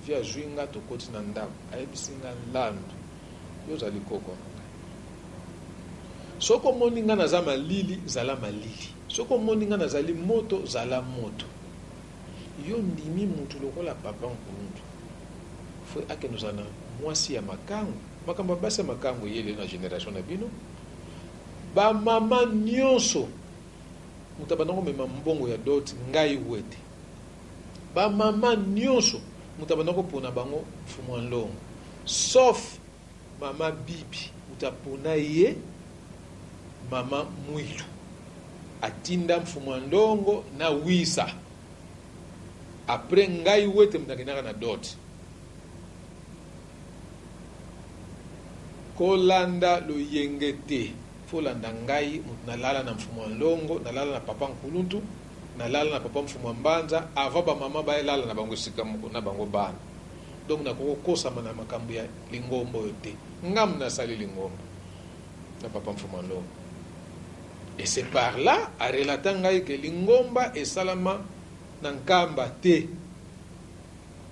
Vieux azui nga tokoti na ndaku ayebisi nga Landu yo ozali koko na ngai soki omoni nga naza malili zala malili soki omoni nga nazali moto zala moto yo ondimi mutu lokola papa nkuluntu faut akende ozala na mwasi ya makangu makambo ya basi ya makangu eye lelo na generation na bino ba mama nionso Moto abanda komema mbongo ya dot ngai wete. Ba maman nionso moto abanda kopona bango mfumua nlongo sauf maman bibi moto apona ye maman muilu atinda mfumua ndongo na wisa après ngai wete moto akendaka na dot. Kolanda loyenge te faut olanda ngai mutu na lala na mfumu ya nlongo na lala na papa nkuluntu na lala na papa mfumu ya mbanza avant ba maman ba lala na bango esika moko na bango bana donc nakoki kokosama na makambo ya lingomba oyo te nga mutu nasali lingomba na papa mfumu ya nlongo et c'est par là a relata ngai que lingomba esalama na nkamba te.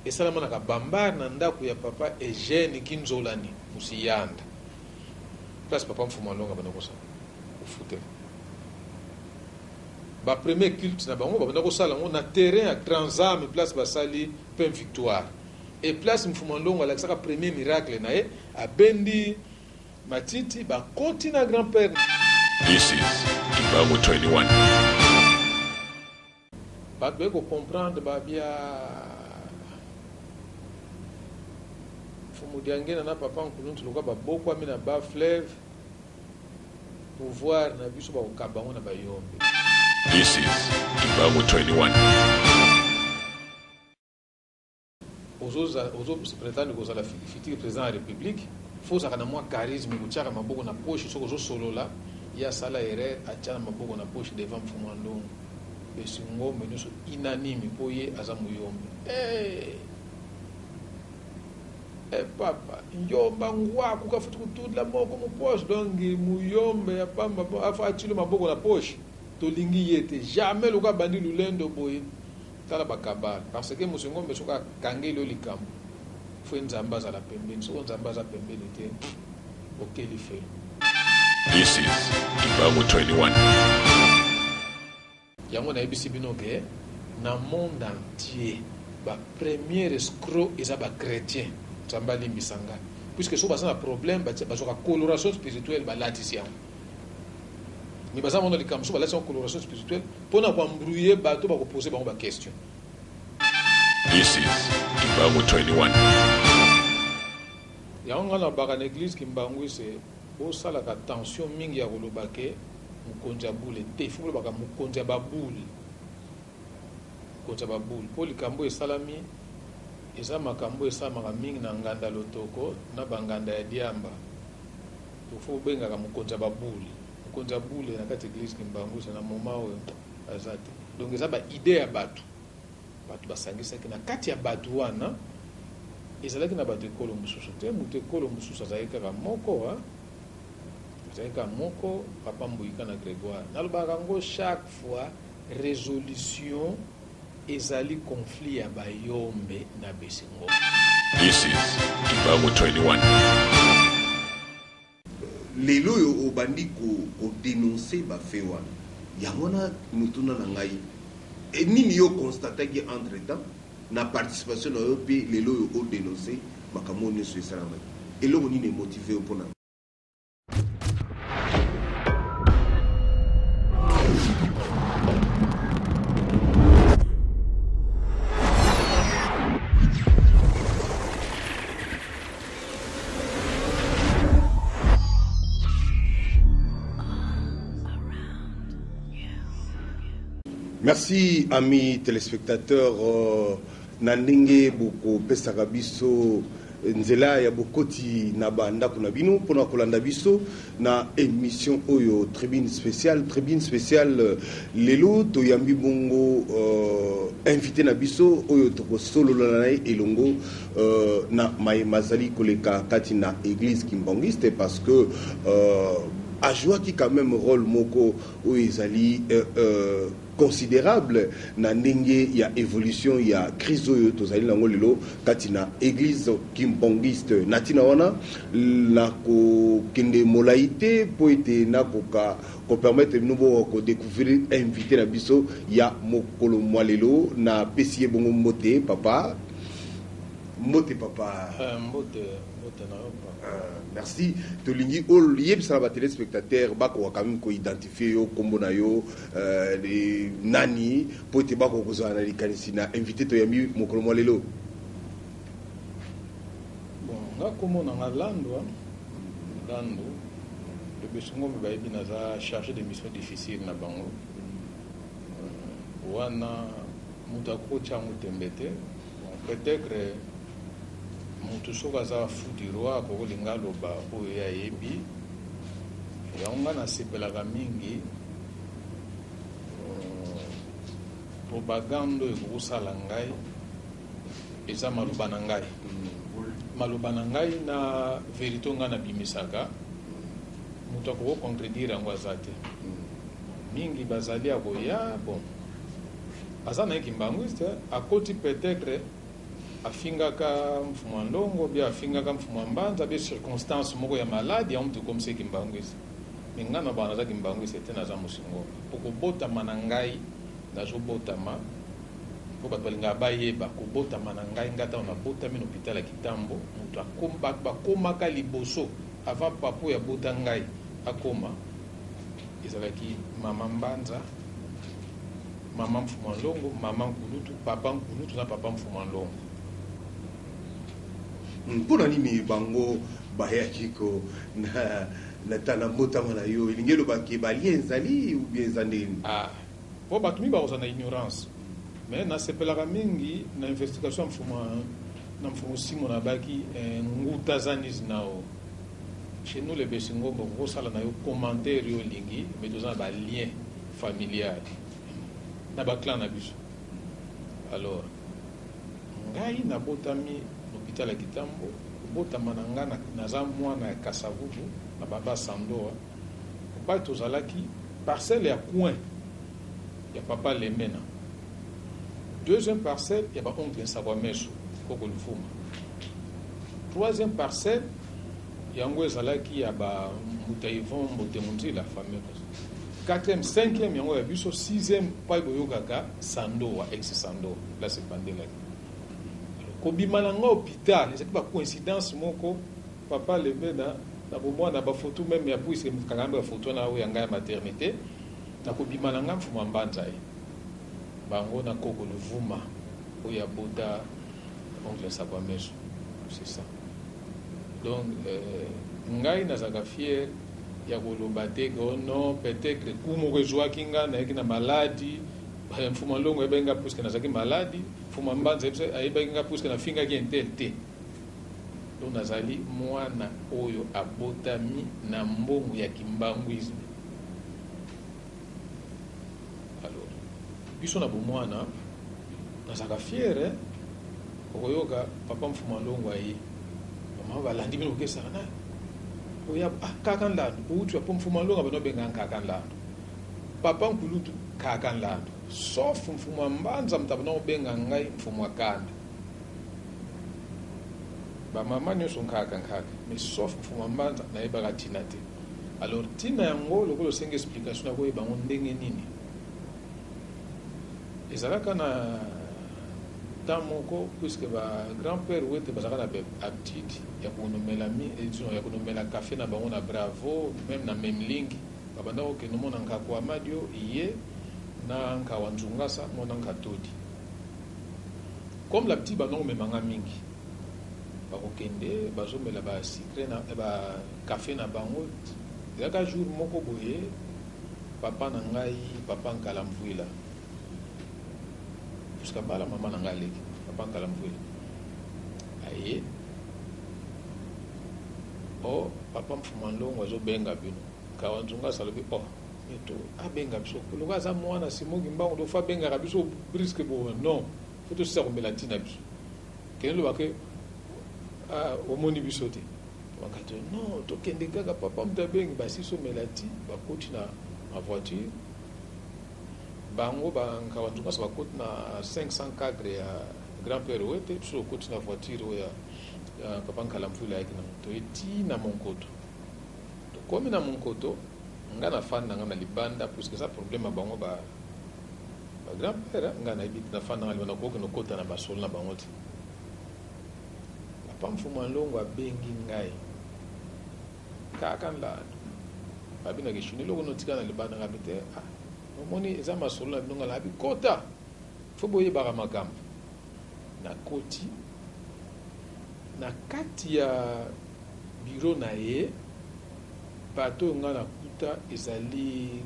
Esalama na Kabambar na ndaku ya papa Eugène Kinzolani Musiyanda place papa Mfumu Alonga abanda kosala kofutela. Ba premier culte na bango babanda kosala yango na terrain ya Transam place basali Pain Victoire et place Mfumu Alongo alakisaka premier miracle na ye abendi matiti bakoti na grand père. This is Kimbangu 21. Bato baye ko comprendre ba bia Mfumu Diangienda na papa Nkuluntu lokola ba bokwami na bas fleuve pouvoir na biso bako kaba yango na ba yombe. This is Kimbangu 21. Ozo ozo pretendre kozala futur president ya republique faut ozalaka na mwa charisme kotiaka maboko na poche soki ozo solola ye asala erreur atia na maboko na poche devant mfumu ya ndongo besi ngombe nioso unanime po ye aza muyombe eh eh papa njomba ngwaku kafuti kutudla moko mu poche donc muyombe ya pamba afa atilo maboko na poche tolingi ye te jamais lokola abandi lulendo boye Tala ba cabale parce que musingombe soki akangeli yo likambo faut nzambe azala pembeni soki nzambe aza pembeni te oke lifelo. This is Kimbangu 21. Yango nayebisi bino ke na monde entier ba premier escroc eza ba chretiens nzambe alimbisa nga puisque soki baza na problème bazwaka coloration spirituelle balatisi yango mais baza mona likambo soki balatisi yango coloration spirituelle Pona ko embrouiller bato bako poser bango ba question. This is Kimbangu 21. Yango nga nalobaka na eglise kimbanguiste bosalaka tension mingi ya koloba ke mokonzi ya bule te, il faut bolobaka mokonzi ya ba boule, mokonzi ya ba boule po likambo oyo esalami eza makambo oyo esalamaka mingi na nganda lotoko na ba nganda ya diamba, il faut bobengaka mokonzi ya ba boule. Mokonzi ya bule na kati eglise kimbanguiste na moment oyo aza te donc eza ba idee ya batu batu basangisaki na kati ya batu wana ezalaki na batu ekolo mosusu te moto ekolo mosusu azalaki kaka moko hein? Azalaki kaka moko papa Mbuika na Gregoire nalobaka yango chaque fois resolution ezali conflit ya bayombe na besingo. This is Kimbangu 21. Lelo oyo obandi ko denoncer ba faits wana, yango wana motuna na ngai, nini yo o constataki entre temps na participation na yo mpe lelo oyo o denoncer makambo oyo nionso esalamaki? Eloko nini e motiver yo mpo na. Merci amis telespectateurs na ndenge bokopesaka biso nzela ya bokoti na ba ndako na bino pona kolanda biso na emission oyo tribune speciale. Tribune speciale lelo toyambi bongo invité na biso oyo tokosolola na ye elongo na maye mazali koleka kati na eglise kimbanguiste parce que. Ajouaki quand même rôle moko oyo ezali considérable na ndenge ya évolution ya crise oyo tozali nango lelo kati na église kimbanguiste. Na ntina wana, nakokende molai te mpo ete nakoka kopermettre bino bokoka kodécouvrir invité na biso ya mokolo mwa lelo. Napesi ye bongo mbote, papa. Mbote, papa. Mbote, mbote na yo, papa. Merci. Tolingi oyebisa na batéléspectateur bakoka quand même koidentifie yo, nkombo na yo nani, mpo ete bakoka kozala na likanisi na invité toyambi mokolo mwa lelo. Bon, nga kombo na nga Landwa Landu. Lobeso Ngombe bayebi naza chargé de mission difficile na bango. Wana moto akotia yango tembe te. Bon, peut-être moto soki aza fou du roi akokolinga aloba oyo ye ayebi yango. Nga nasepelaka mingi propagande oyo ekokosala ngai eza maloba na ngai, maloba na ngai na vérité oyo ngai nabimisaka. Moto akoki contredire yango aza te. Mingi bazali akoya, bon, aza na ye kimbanguiste, akoti, peut-être afingaka mfumu ya ndongo, bia afingaka mfumu ya mbanza, bia circonstance moko ya maladi yango moto ekomisi ye kimbanguiste. Me ngai na bana naza kimbanguiste te, naza mosingo po kobotama na ngai, nazobotama mpo bato balingaka bayeba kobotama na ngai. Ngai ntango nabotami na hôpital ya Kitambo, moto bakomaka liboso avant papa oyo abota ngai akoma, ezalaki mama Mbanza, mama Mfuma Ndongo, mama Nkulutu, papa Nkulutu na papa Mfuma Ndongo. Mpona nini bango bayaki ko na mbotama na yo? Elingi elobaki balien ezali ou bien eza ndenge nini? Ah, po bato mingi bakozala na ignorance, mais nasepelaka mingi na investigation ya mfumu na mfumu Simo. Nabaki nguta aza nizi nao. Chez nous les Besingombo, okosala na yo commentaire yo olingi, mais toza na balien familial na baclan na biso. Alors ngai nabotami na hôpital ya Kitambo. Kobotama na ngai, naza mwana ya Kasavubu na baba Sandoa. Pai tozalaki parcelle ya coin ya papa Lemena, deuxième parcelle ya baoncle Nsakwa Meso, koko Lufuma, troisième parcelle yango ezalaki ya bambuta Yvon Mbote Munzila, famille, quatrième, cinquième yango ya biso, sixième pai boyokaka Sandoa, ex Sandoa, place ebandelaki. Kobima na nga hôpital ezalaki bacoïncidence moko. Papa Lemena na bomwana, bafoto même ya puisque kanga bafoto na oyo ya ngai ya maternité, na kobima na ngai, mfuma Mbanza ye bango na koko Luvuma oyo abota oncle Sakwa Meso, c'est ça. Donc ngai nazalaka fier ya koloba te ke oh non, peut-être ku moko ezwaki nga, nayaki na maladi, mfuma Longo ayebaki nga puisque nazalaki maladi, mfuma Mbanza ayebaki nga puisque nafingaki un tel te. Donc nazali mwana oyo abotami na mbongo ya kimbanguisme. Alors biso na bomwana nazalaka fier, eh? Okoyoka papa mfuma Longo aye, bamama balandi bino, kokesaka na oya, ah, kaka Nlandu outi po mfuma Longo bano obengaka kaka Nlandu, papa Nkulutu kaka Nlandu, sauf mfumu ya Mbanza, moto abana kobenga ngai mfumu ya Kanda. Bamama nyonso nkaka nkaka, mais sauf mfumu ya Mbanza, nayebaka ntina te. Alors ntina yango, lokola osengi explication, nakoyeba yango ndenge nini. Ezalaka na temps moko, puisque ba grand père wete bazalaka na habitude ya konomela, ya konomela café na bango na Bravo, même na Memling. Babanda kokende omona Nkako Amadio ye na Nkawa Nzungasa, mwana Nkatodi. Comme l'habitude, banda komemanga mingi, bakokende bazomela basucre na bacafé na bango. Ezalaka jour moko boye, papa na ngai, papa Nkala Mvwila, puisque bala mama na ngai aleki, papa Nkala Mvwila aye o papa Mfuma Ndongo azobenga bino. Nkawa Nzungasa alobi: "Oh, to abenga biso lokola aza mwana Simoki Mbango, to fo abengaka biso brusque boye? Non, fo tosisa komela ntina biso." Kende loba ke omoni biso te. Bakati non, tokende kaka, papa moto abengi. Basisi omela ti bakoti na voiture. Bango bankabantu bakoti na 504 ya grand père Wete. Biso tokoti na voiture oyo ya papa Nkala Mvula ayaki nango. Toye ti na Monkoto. Tokomi na Monkoto, nga na fanda na nga na libanda, puisque eza problème ya bango ba grand père. Nga nayebi te, na fanda nga libanda, kokende okota na basolo na bango te. Papa Mfuma Longo abengi ngai kaka Nlandu, babinaka eshuni eloko notika na libanda. Ngabi te, ah, omoni eza masolo na bino. Nga nabi kota, fo boyebaka makambo. Nakoti na kati ya bureau na ye. Bato oyo ngai nakuta ezali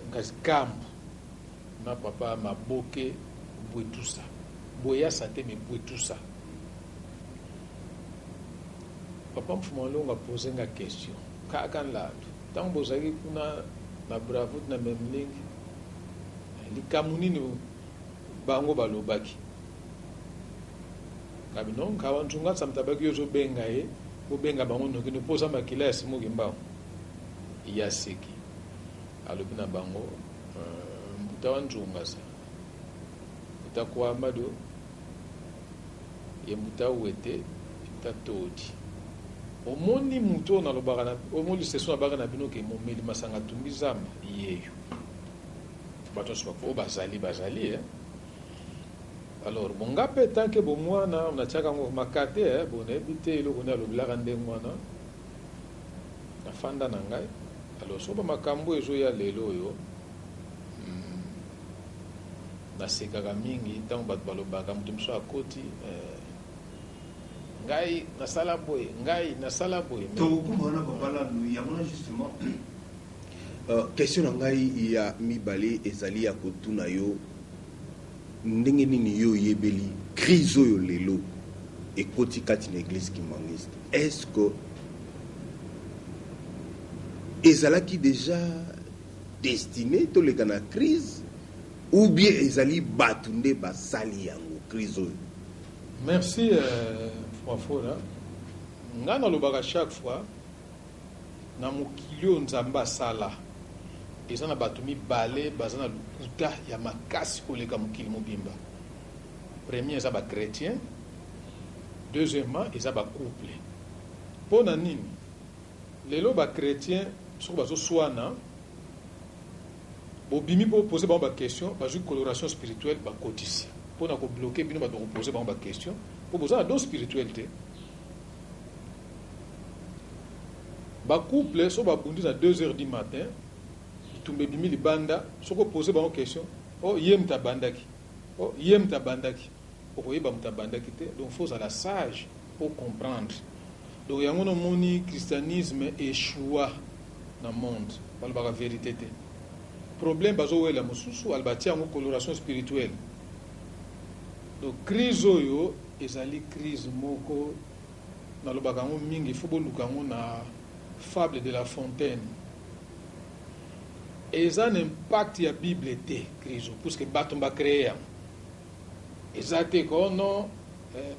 Ngazi Kambu na papa Maboke Bwetusa, Boyasa te, me Bwetusa. Papa Mfuma Longo apose nga question kaka: "Nlandu, ntango bozalaki kuna na Bravo na Memling, likambo nini bango balobaki?" Kabi non, Nkawa Nzunga Samtabaki, yo ozobenga ye, bobenga bango noki mpo oza makila ya Simoki Mbango. Ya seki alobi na bango: "Mbuta wa Nzunga sa mbuta Kwamado ye, mbuta Wete, mbuta Todi. Omoni motu oyo nalobaka na omoni session nabaka na bino ke momeli masanga atumbi zamba, yeyo." Bato nyonso oyo bazali bazali eh. Alors bon, nga mpe tanke bomwana natiaka yango maka te eh, bon, nayebi te eloko nde alobelaka ndenge wana. Nafanda na ngai. Alors so bamakambo ezoya lelo oyo, nasekaka mingi ntango bato balobaka. Moto mosusu akoti ngai nasala boye, ngai nasala boye. Tokokoma wana, papa Landu. Yango na justement question na ngai ya mibale ezali ya kotuna yo: ndenge nini yo oyebeli crise oyo lelo ekoti kati na église kimbanguiste? Est ce que ezalaki déjà destiné toleka na crise, ou bien ezali bato nde basali yango, crise oyo? Merci, Fwafora. Ngai nalobaka chaque fois, na mokili oyo Nzambe asala, eza na bato mibale baza na lokuta ya makasi koleka mokili mobimba. Premier eza bachrétien, deuxièmement eza bacouple. Mpo na nini? Lelo bachrétien soki bazoswana, bobimi mpo pose bango baquestion, bazwi coloration spirituelle, bakotisi mpona kobloquer bino. Bato bakopose bango baquestion mpo boza na don spirituel te. Bacouple so babundi na 2 heures du matin, bitumba ebimi libanda, soki opose bango question: "O ye moto abandaki, o ye moto abandaki", okoyeba moto abandaki te. Donc faut ozala sage pour comprendre. Donc yango nomoni christianisme échoua na monde. Balobaka vérité te. Problème bazowela mosusu, ala batia yango coloration spirituelle. Donc crise oyo ezali crise moko nalobaka yango mingi, fo boluka yango na fable de La Fontaine. Eza na impact ya Bible te, crise oyo, puisque bato bacréer yango. Eza te ko non,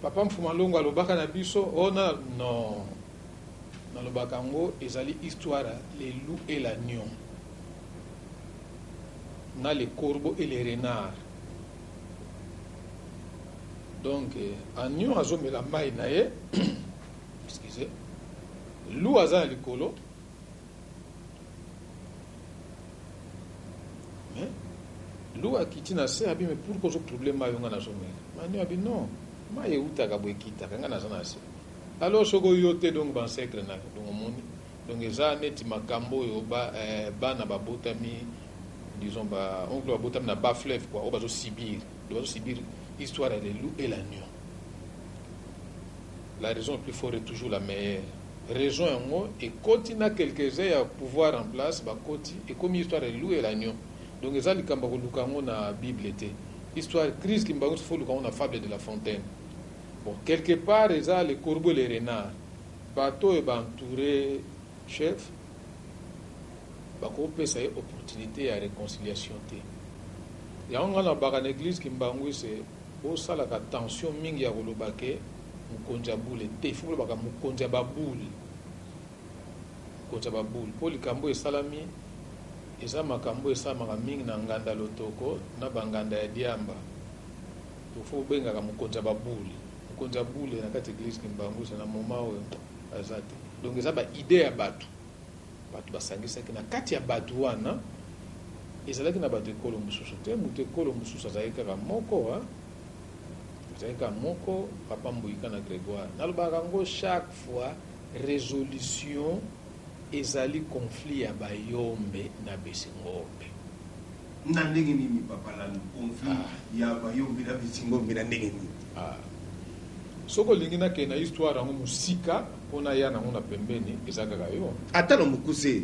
papa Mfuma Longo alobaka na biso o na non. Nalobaka yango, ezali histoire ya le loup et l'agneau, na le corbeau et le renard. Donc agneau azomela mai na ye, excusez, loup aza na likolo, mais loup akiti na se, abi: "Mais pourquoi ozotroubler mai oyo nga nazomela?" Agneau abi: "Non, mai eutaka boye, ekitaka, nga naza na se. Alors soki oyo te, donc baancêtre na yo." Donc omoni, donc eza neti makambo oyo bana babotami, disons ba oncle babotami na bas fleuve quoi, oyo bazosubir. Donc bazosubir histoire ya le loup et l'agneau. La raison plus forte est toujours la meilleure raison. Yango ekoti na quelques-uns ya pouvoir en place, bakoti, ekomi histoire ya loup et l'agneau. Donc eza likambo ya koluka yango na Bible te. Histoire crise kimbangu, fo luka yango na fable de La Fontaine. Bon, quelque part eza le corbeau et le renard. Bato oyo baentouré chef bakopesa ye opportunité ya réconciliation te. Yango ngai nabaka na église kimbanguiste, bosalaka tension mingi ya koloba ke Mokonzi ya bule te, il faut bolobaka mokonzi ya babule, mokonzi ya babule, mpo likambo esalami eza makambo esalamaka mingi na nganda lotoko na banganda ya diamba. Il faut bobengaka mokonzi ya babule, mokonzi ya bule na kati église Kimbanguiste na moment oyo aza te. Donc eza ba idée ya bato, bato basangisaki na kati ya bato wana, ezalaki na bato ekolo mosusu te. Moto ekolo mosusu azalaki kaka moko, ezalaki kaka moko, papa Mboyika na Grégoire. Nalobaka yango chaque fois, résolution ezali conflit ya Bayombe na Besingombe. Na ndenge nini, papa Landu? Conflit ya Bayombe na Besingombe na ndenge nini? Soki olingi nakende na histoire yango mosika mpona ya nango na pembeni, eza kaka yo. Ata na mokuse,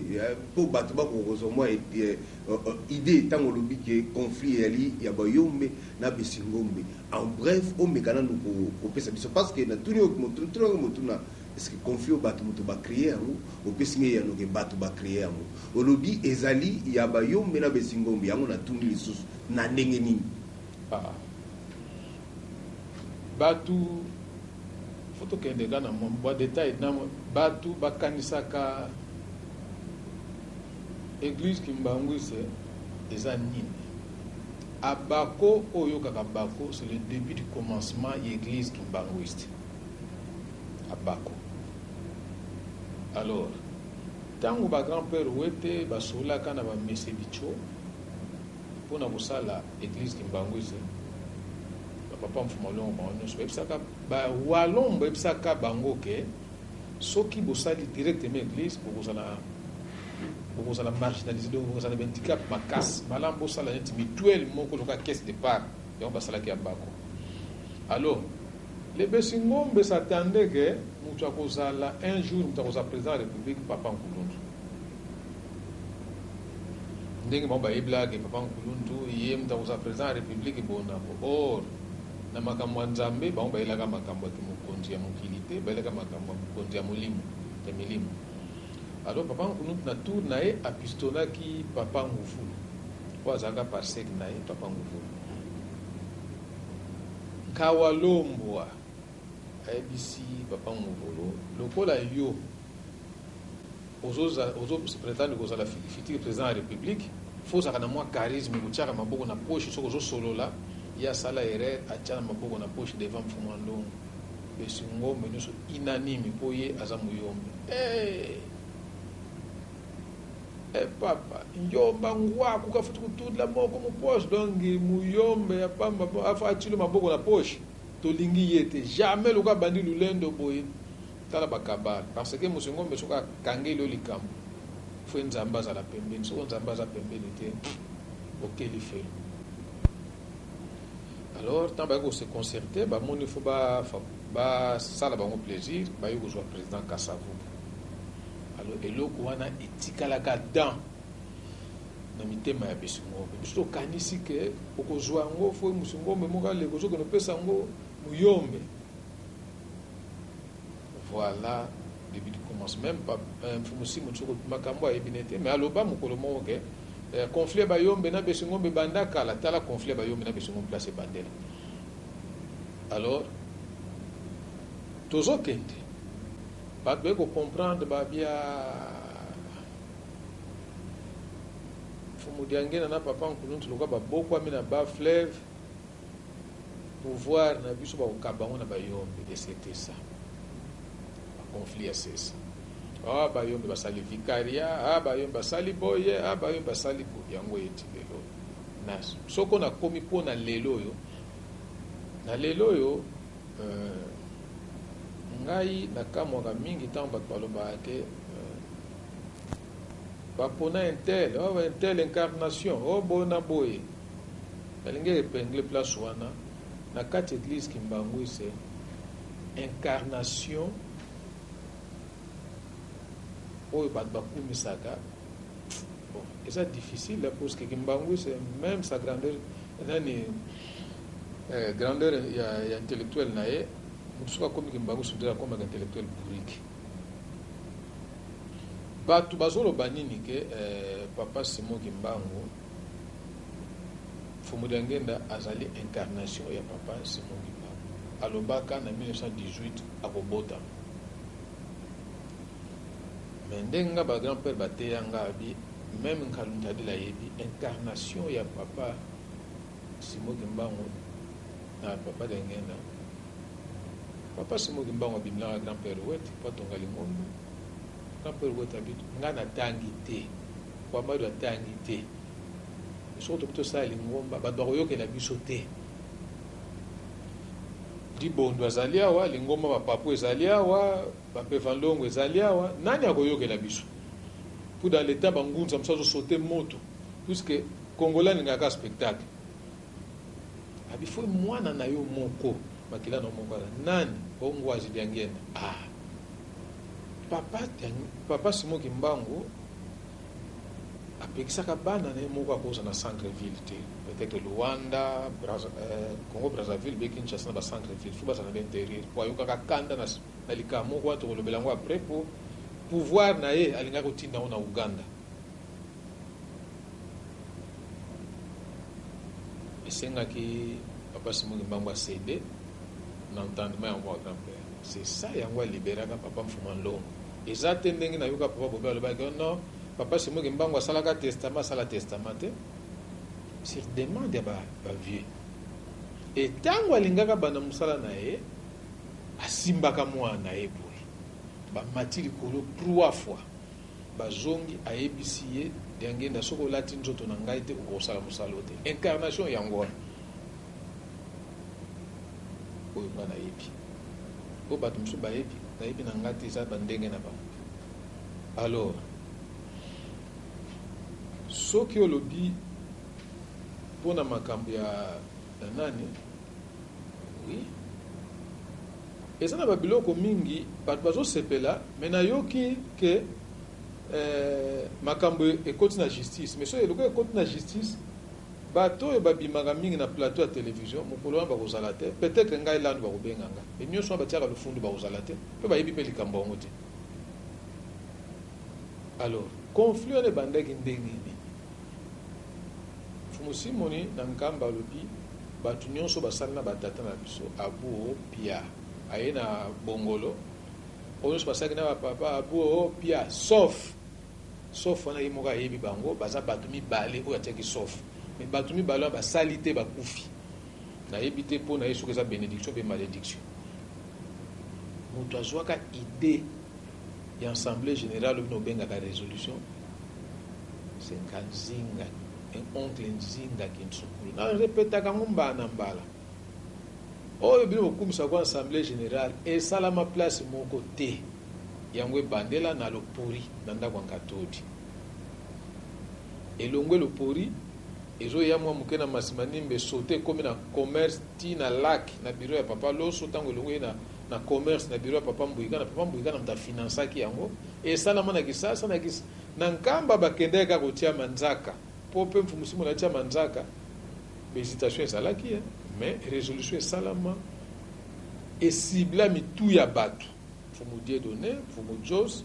mpo bato bakokozwa mwa idée. Ntango olobi ke conflit eyali ya Bayombe na Besingombe, en bref omeka nanu kopesa biso, parce que natuni yango motuna: est ce que conflit oyo bato moto bacréer yango? Opesi ngai eyano ke bato bacréer yango. Olobi ezali ya Bayombe na Besingombe, yango natuni lisusu: na ndenge nini? Bato fo tokende kaka na mwa détail. Na bato bakanisaka église Kimbanguiste eza nini? Abako oyo oyokaka bako, c'est le début du commencement ya église Kimbanguiste, abako. Alors ntango bagrand père wete basololaka na bamese bicho mpona kosala église Kimbanguiste, bapapa Mfuma Longo, bango nyonso bayebisaka bawalon, bayebisaka bango ke soki bosali directement église, bokozala marginalisé, donc bokozala na bahandicap makasi. Malamu bosala neti mutuelle moko loka caisse d'épargne. Yango basalaki ya bako. Alors le Besingombe s'attendait ke moto akozala un jour, moto akozala président ya république, papa Nkulundu. Ndenge bango bayebelaka papa Nkulundu, ye moto akozala président ya république bonabo. Or na makambo ya Nzambe, bango bayelaka makambo ya mokonzi ya mokili te, bayelaka makambo ya mokonzi ya molimo, ya milimo. Alors papa Nkulundu na tour na ye apistonaki papa Ngufulu oyo azalaka parsec na ye, papa Ngufulu Kawalombwa. Ayebisi papa Nguvulu: lokola yo ozoprétendre kozala futur président ya république, fo ozalaka na mwa charisme, kotiaka maboko na poche soki ozosolola. Ye asala erreur, atia na maboko na poche devant Mfumu Ndongo. Besi ngombe nyonso unanime, mpo ye aza moyombe. Hey! E papa njomba ngwaku kafuti kutudla moko mu poche. Donc muyombe ya pamba afa atilo maboko na poche, tolingi ye te jamais. Lokola bandi lulendo boye, tala bakabale, parce que mosi ngombe soki akangeli yo likambo, fo Nzambe azala pembeni. Soki Nzambe aza pembeni te, okeli felo. Alors ntango bayaki kose concerter, bamoni fo basala bango plaisir, bayi kozwa président Kasavubu. Alors eloko wana etikalaka dan na mitema ya Besingombe. Biso tokanisi ke okozwa yango, fo Musingombe moko aleka, ozokende opesa yango muyombe. Voilà début du commencement. Même pas Mfumu Simo soko makambo ayebi ne te, mais aloba mokolo moko ke conflit ya Bayombe na Besingombe ebanda kala. Tala conflit ya Bayombe na Besingombe place ebandela. Alors tozokende, bato baye kocomprendre, babia Mfumu Diangena na papa Nkuluntu lokola babokwami na ba fleuve, pouvoir na biso bakokaba yango na Bayombe. Et c'était ça, baconflit ya sesa. Ah, Bayombe basali vicaria, ah, Bayombe basali boye, ah, Bayombe basali boye. Yango eti lelo na soko nakomi mpo na lelo oyo, na lelo oyo, ngai nakamwaka mingi ntango bato balobaka ke bapona un tel, oh, un tel incarnation, oh, bona boye. Nalingi épingle place wana na kati église Kimbanguiste. Incarnation oyo bato bakumisaka, bon, eza difficile, parce que Kimbanguiste, même sa grandeur nani, grandeur ya intellectuel na ye, moto soki akomi Kimbanguiste, nde akomaka intellectuel bourrique. Bato bazoloba nini ke papa Simon Kimbangu, Mfumu Diangenda azali incarnation ya papa Simon Kimbangu. alobaka na 1918 akobotama. Mais ndenge nga ba grand père bateya nga abi meme Nkalundadila ayebi incarnation ya papa Simon Kimbangu na papa Dengenda. Papa Simon Kimbangu abimelaka grand père Wete po atonga lingomba. Grand père Wete abi nga natangi te, Kwamadu atangi te. Soki tokoki tosala lingomba bato bakoyokela biso te. Libondo azali awa, lingomba bapapu ezali awa, bapevanlongo ezali awa, nani akoyokela biso? Pour dans l'état bangunza mosusu azosote moto, puisque Congolais alingaka spectacle. Abi fo mwana na yo moko, makila na yo moko aza nani? O Ngwazi Diangienda. Ah. Papa, Papa Simon Kimbangu apekisaka bana na ye moko akoza na centre ville te, peut-être Luanda, Braza, Congo Brazzaville be Kinshasa na ba centre ville, fo bazala na intérieur po ayokaka kanda na, na likambo moko wana tokolobela yango après po pouvoir na ye alingaki kotinda yango na Uganda. Esengaki Papa Simon Kimbangu acede na entendement yango ya grand-père. C'est ça yango aliberaka Papa Mfuma Nlongo. Eza te ndenge nayoka Papa Bobe alobaki oh non, Papa Simon Kimbangu asalaka testament, asala testament te. Sur demande ya ba, ba vieux. Et tango alingaka banda mosala na ye, asimbaka mwana na ye boye. Bamati likolo 3 fois. Bazongi ayebisi ye Diangienda soki olati nzoto na ngai te okosala mosala oyo te. Incarnation yango wana. Oyo nga nayebi. Oyo bato mosusu bayebi, nayebi na ngai te, eza ba ndenge na bango. Alors, soki olobi mpona makambo ya nani, oui, eza na babiloko mingi bato bazosepela, mais nayoki ke makambo ekoti na justice. Mais soki eloko ekoti na justice, bato oyo babimaka mingi na plateau ya télévision mokolo wana bakozala te. Peut-être ngai landu bakobenga nga, mais nyonso wana batiaka lofundu bakozala te, mpe bayebi mpe likambo yango te. Alors conflit wana ebandaki ndenge nini? Mfumu Simoni na Nkamba alobi bato nyonso basali na batata na biso abu pia aye na bongolo oyo nyonso basalaki na bapapa abu pia, sauf sauf wana ye moko ayebi bango baza bato mibale oyo atiaki sauf, mais bato mibale wana basali te, bakufi. Nayebi te mpo na ye soki eza bénédiction mpe malédiction. Moto azwaka idée ya assemblée générale oyo bino obengaka résolution, c'est Nzinga, oncle Nzinga Kinsukulu. Na répétaka yango mbala na mbala. Oyo bino bokumisaka ko assemblée générale esalama place moko te. Yango ebandela na lopori na ndako ya Nkatodi. Elongwe lopori ezoya mwa moke na Masimanimba, sote ekomi na commerce ti na lac na bureau ya papa Loso. Ntango elongwe ye na commerce na bureau ya papa Mbuyika, na papa Mbuyika na moto afinansaki yango. Esalama na Kisasa, na Nkamba bakendaki kaka kotia manzaka po mpe Mfumu Simon atia manzaka. Hésitation ezalaki, mais résolution esalama esibla mitu ya bato, Mfumu Dieudonné, Mfumu Jos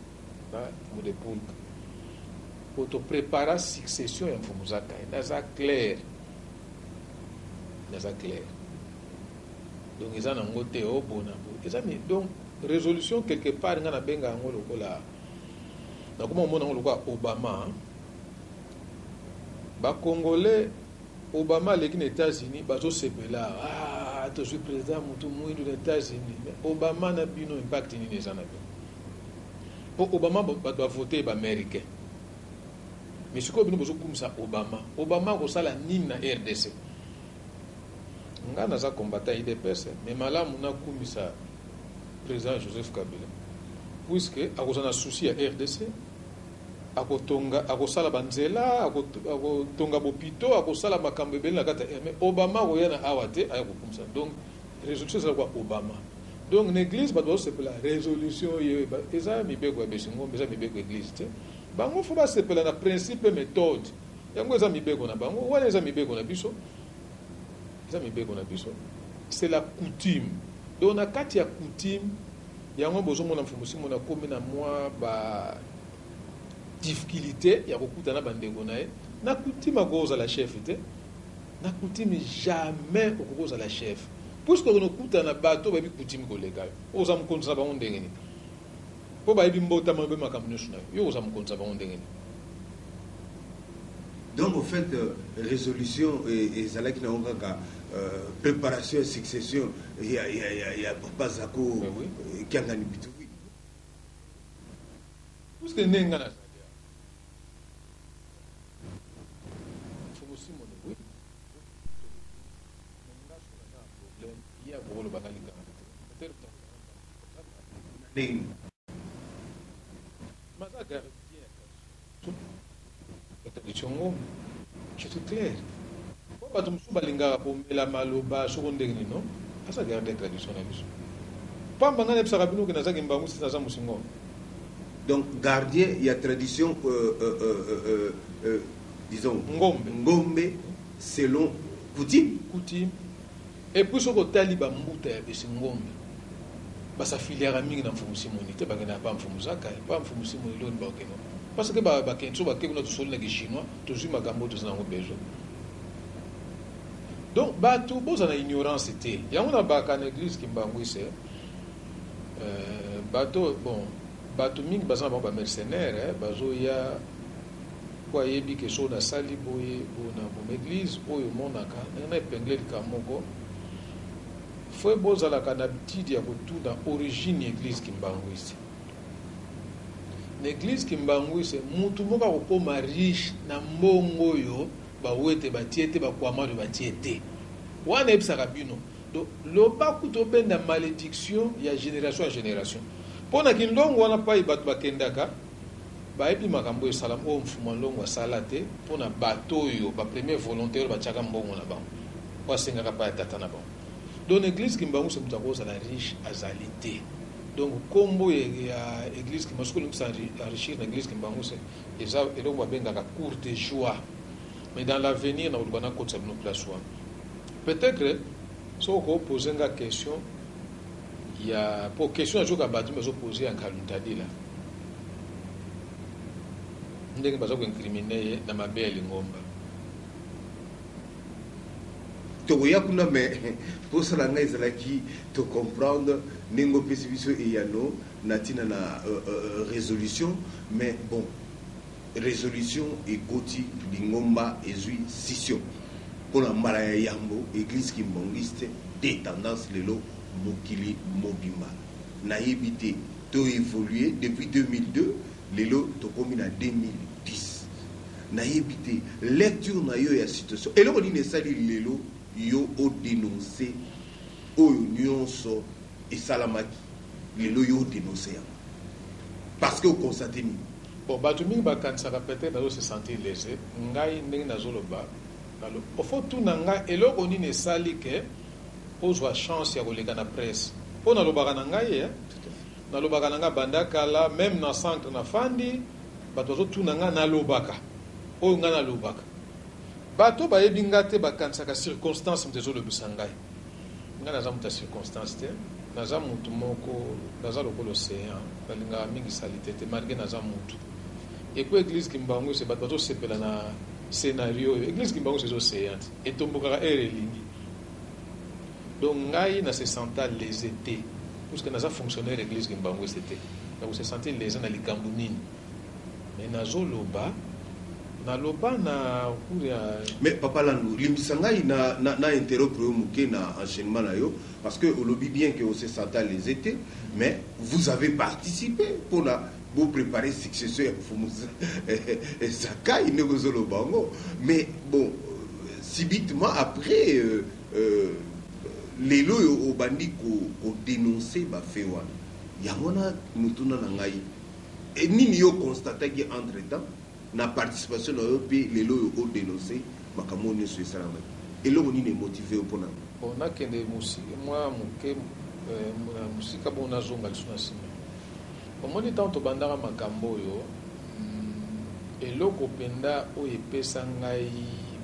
na Mfumu de Pulka, po toprépara succession ya Mfumu Zakai. Naza clair, naza clair. Donc eza nango te obona boye eza mi. Donc résolution quelque part nga nabenga yango lokola nakoma komona yango lokola Obama. Bacongolais, Obama aleki na États-Unis, bazosepela, ah, tozwi président motu mwindu na États-Unis. Mais Obama na bino impact nini eza na bino? Mpo Obama bato bavote baaméricain, mais sikoyo bino bozokumisa Obama. Obama akosala nini na RDC? Nga naza combattant UDPS, mais malamu nakumisa président Joseph Kabila, puisque akozala na souci ya RDC, akotonga, akosala banzela, akotonga bopito, akosala makambo ebele na kati ya. Mais Obama akoya na awa te aya kokumisa. Donc résolution ezala kwa Obama. Donc na église bato bazosepela résolution oyo eza mibeko ya besingombe, eza mibeko ya église te. Bango fo basepela na principe, méthode yango eza mibeko na bango wana, eza mibeko na biso, eza mibeko na biso, c'est la coutume. Donc na kati ya coutume yango bozomona Mfumu Simon akomi na mwa ba difficulté ya kokutana bandeko na ye. Na coutume akozala chef te, na coutume jamais okoki kozala chef. Puisque okende kokutana na bato oyo bayebi coutume koleka yo, okozala mokonzi na bango ndenge nini? Mpo bayebi mbotama na yo, bayebi makambo nyonso na yo, yo okozala mokonzi na bango ndenge nini? Donc au fait resolution ezalaki nango kaka preparation ya succession ya, ya, ya, ya papa Zako Mais oui. Kiangani Bitubi. Puisque ndenge nga nazali awa, Mfumu Simone, oui, mais nga soki naza na problème, ye akoki koloba nga likambo te. Peut-être moto akoloba nga likambo te. Ndenge nini? Mais aza gardien ya tradition. Ya tradition ngombe. Je suis clair. Po bato mosusu balingaka komela maloba soko ndenge nini, non? Aza gardien ya tradition na biso. Pamba nga nayebisaka bino ke naza kimbanguiste, naza musingombe. Donc gardien ya tradition disons Ngombe. Ngombe selon coutume. Coutume. Et puis soki otali ba mbuta ya besi ngombe ba s'affiliaka mingi na Mfumu Simoni te, bakendaka pa Mfumu Zakai, pa Mfumu Simoni loni bakokende parce que ba bakende soki bake kuna tosoli na ki chinois tozui makambo oyo toza nango besoin. Donc batu bozala na ignorance te, yango na baka na eglise kimbanguiste bato bon bato mingi baza na bango ba mercenaires bazoya Po ayebi ke soki nasali boye boye na boma eglise oyo omonaka ndenge na epingle likambo moko faut bozalaka na habitude ya kotuna origine ya eglise kimbanguiste. Na eglise kimbanguiste mutu moko akokoma riche na mbongo oyo ba wete batie te, ba kwamado batie te. Wana nayebisaka bino donc loba kutu obenda malediction ya generation en generation. Po na kinlongo wana payi batu bakendaka Bayebi makambo oyo esalama, oyo Mfumua Nlongo asala te mpo na bato oyo ba premier volontaire oyo batiaka mbongo na bango, oyo asengaka epai ya tata na bango. Donc na eglise Kimbanguiste moto akozala riche azali te. Donc kombo ya eglise Kimbanguiste, soki olingi ko s'enrichir na eglise Kimbanguiste eza eloko babengaka courte joie. Mais dans l'avenir nakoluka nakotisa bino place wana. Peut-etre soki oko poser nga question ya po question nazoka bato bazo poser ya Nkaluntadila ndenge baza ko incriminer ye na mabe ya lingomba. Tokoya kuna mais posa na ngai ezalaki to comprendre ndenge opesi biso eyano na tina na resolution mais bon resolution ekoti lingomba ezui scission pona mbala ya yambo eglise kimbanguiste de tendance lelo mokili mobimba nayebi te to evoluer depuis 2002 lelo tokomi na 2010 nayebi te lecture na yo ya situation eloko nini esali lelo yo o denoncer oyo nionso esalamaki lelo yo o denoncer yango parce que o constater nini? Bon batu mingi bakanisaka peut-etre nazo se sentir lese, ngai ndenge nazoloba faut otuna ngai eloko nini esali que ozua chance ya koleka na presse po nalobaka na ngai eh nalobaka na ngai banda kala meme na centre na fandi batu bazo tuna ngai nalobaka oyo ngai nalobaka bato bayebi ngai te bakanisaka circonstance moto ezolobisa ngai ngai naza moto ya circonstance te naza moto moko naza lokola ocean nalingaka mingi salite te malgre naza moto et puis eglise kimbanguiste bato bazosepela na scenario oyo eglise kimbanguiste eza ocean te etombokaka heure elingi. Donc ngai na se senta lese te puisque naza fonctionnaire ya eglise kimbanguiste te, nako se sentir lese na likambu nini? Mais nazo loba, na loba na cours ya. Mais papa Landu, limbisa ngai na na interrompre yo muke na enchainement na yo parce que olobi bien que o se senta lese te mais vous avez participe pona bo preparer succession ya Mfumu Zakai ndenge ozo loba yango mais bon subitement après lelo oyo obandi ko denoncer ba faits wana yango wana motuna na ngai nini yo constataki entre temps na participation na yo mpe lelo oyo o denoncer makambo oyo nyonso esalamaki eloko nini emotive yo mpona Bon, nakende mwa moke na mosika bongo nazonga lisusu na nsima. Omoni ntango tobandaka makambo oyo, eloko mpenza oyo epesa ngai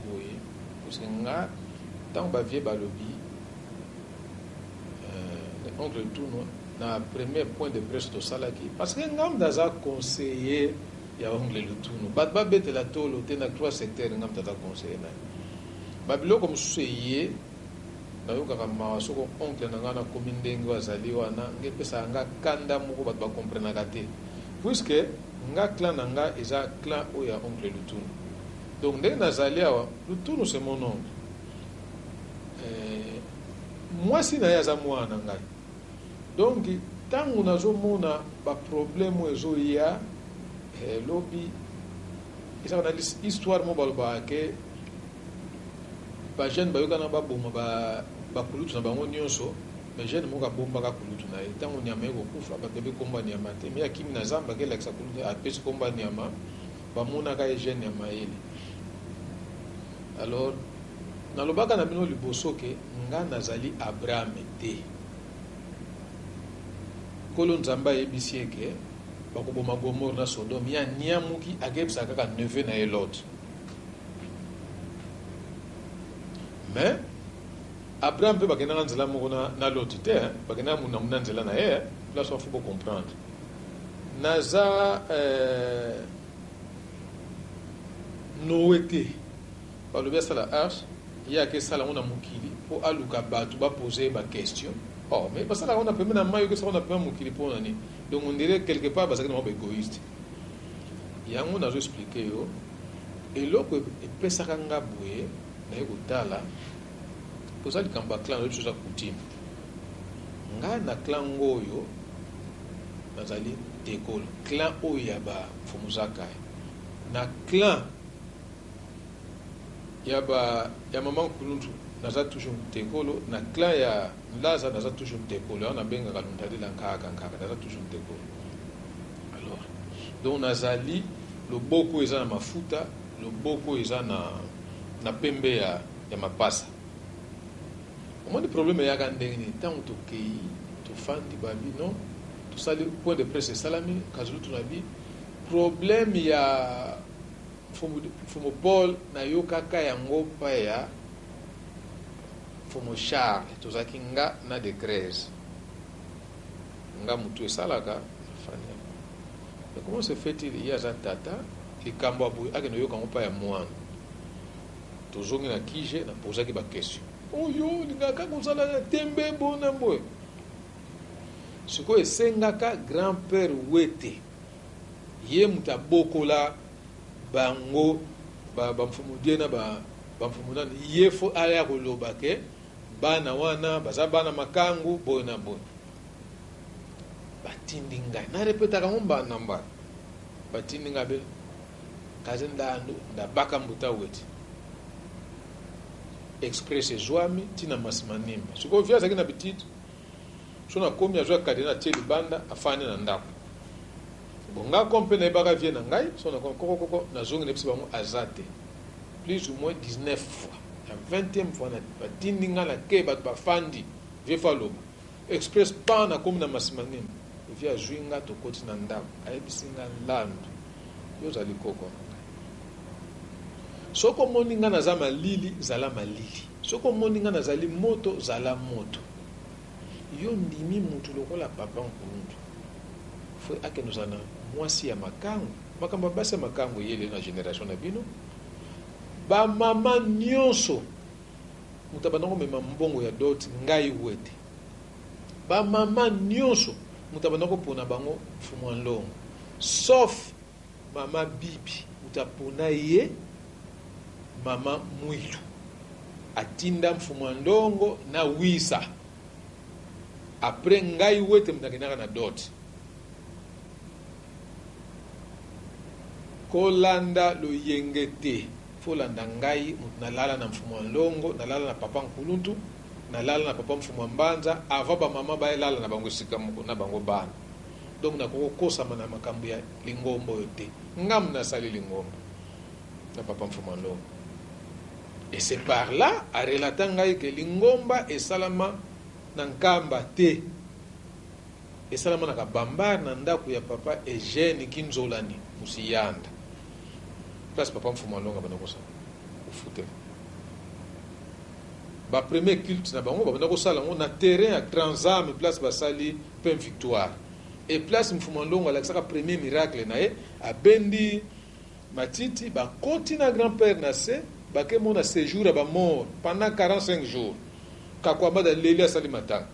boye, parce que nga ntango ba vieux balobi, oncle Tuno na premier point de presse tosalaki, parce que nga moto aza conseiller ya oncle Lutunu, bato babetela tolo te na 3 secteurs, nga moto aza conseiller na ye. Ba biloko mosusu eye. Nayokaka mawa soko oncle na ngai nakomi ndenge oyo azali wana, ngai epesaka nga kanda moko bato bakomprenaka te, puisque nga clan na nga eza clan oyo ya oncle Lutunu. Donc ndenge nazali awa, Lutunu c'est mon oncle. Mwasi na ye aza mwana na ngai. Donc ntango nazomona baproblème oyo ezoya, lobi ezaka na histoire moko balobaka ke bajeune bayokana baboma bakulutu na bango nyonso, mais jeune moko abombaka kulutu na ye. Ntango nyama ekokufa, bato bayebi kombo ya nyama te, mais akimi na zamba, akelakisa kulutu, apesi kombo ya nyama, bamonaka ye jeune ya mayele. Alors nalobaka na bino liboso ke nga nazali Abraham te. Nkolo Nzambe ayebisi ye ke bakoboma Gomore na Sodome, ye aniamuki akeyebisaka kaka neveu na ye Lot. Mais Abraham mpe bakendaka nzela moko na Lot te, bakendaka muna muna nzela na ye. Place wana faut bocomprendre. Naza Noé te. Balobi asala arche, ye akesala yango na mokili mpo aluka bato bapose ye baquestion. Oh, mais basalaka yango na pembe na mai, okesala yango na pembe mokili mpo na nini? Donc on dirait quelque part bazalaki na bango baégoïste. Yango nazo expliquer yo eloko epesaka nga boye naye kotala toza likambo ya clan, biso eza coutume. Nga na clan ngoyo nazali tekolo, clan oyo ya ba Mfumu Zakai, na clan ya ba ya mama Nkuluntu naza toujours tekolo, na clan ya Ndaza naza toujours tekolo, yango nabengaka Lundalila nkaka nkaka, naza toujours tekolo. Alors donc nazali loboko eza na mafuta, loboko eza na pembe ya mapasa. Omoni problème eyaka ndenge nini? Ntango tokei tofandi, babi non, tosali point de presse, esalami kazulutu na bi problème ya Mfumu Paul, nayokaka yango pa ya Mfumu Charles. Tozalaki nga na de Grèce, nga mutu esalaka nafandi yango. Mais comment se fait-il ye aza tata, likambo ya boye akende oyoka yango pa ya mwana? Tozongi na kije, napozaki baquestion oyo olingaka kaka kozala na tembe bona boye. Sikoyo esengaka grand père Wete, ye moto abokola bango, bamfumu die na bamfumu nani, ye fo aya koloba ke bana wana baza bana makangu boye na boye. Batindi ngai, narepetaka yango mbala na mbala, batindi ngai be kaze ndandu ndabaka mbuta Wete, express ezwami ntina Masimanimba. Sikoyo vieux azalaki na bitite, so nakomi, azwa cadenas, atie libanda, afandi na ndako. Bon, nga ko mpe nayebaka vieux na ngai, so nakomi kokokoko, nazongi, nayebisi bango aza te, plus ou moins 19 fois. Ya 20e fois batindi ngai na ke bato bafandi, vieux fo aloba. Express pan, nakomi na Masimanimba, vieux azwi nga, tokoti na ndako, ayebisi nga: "Landu, yo ozali koko na ngai. Soki omoni nga naza malili, zala malili. Soki omoni nga nazali moto, zala moto. Yo ndimi mutu lokola papa Nkuluntu fo akende ozala na mwasi ya makangu? Makambo ya basi ya makangu eyeli na génération na bino." Bamama nyonso, moto abanda komema mbongo ya dot, ngai Wete. Bamama nyonso, moto abanda kopona bango, Mfumu ya Nlongo, sauf mama Bibi. Moto apona ye, mama Mwilu, atinda Mfumu ya Ndongo na Wisa. Après ngai Wete moto akendaka na dot. Kolanda loyenge te, folanda ngai moto nalala na Mfumu ya Ndongo, nalala na papa Nkuluntu, nalala na papa Mfumu ya Mbanza avant bamama bayelala na bango esika moko na bango bana. Donc nakoki kokosama na makambo ya lingomba oyo te. Ngamu nasali lingomba na papa Mfumu ya Ndongo, et c'est par là arelata ngai ke lingomba esalama na Nkamba te, esalama na Kabambar, na ndako ya papa Eugène Kinzolani Musiyanda, place papa Mfumu Alonga banda kosala kofutela bapremier culte na bango. Babanda kosala yango na terrain ya Transame, place basali Pain Victoire et place Mfumu Ndongo alakisaka premier miracle na ye, abendi matiti, bakoti na grand père na se, bakemona séjour ya bamort pendant 45 jours. Kakwambada leli asali matanga.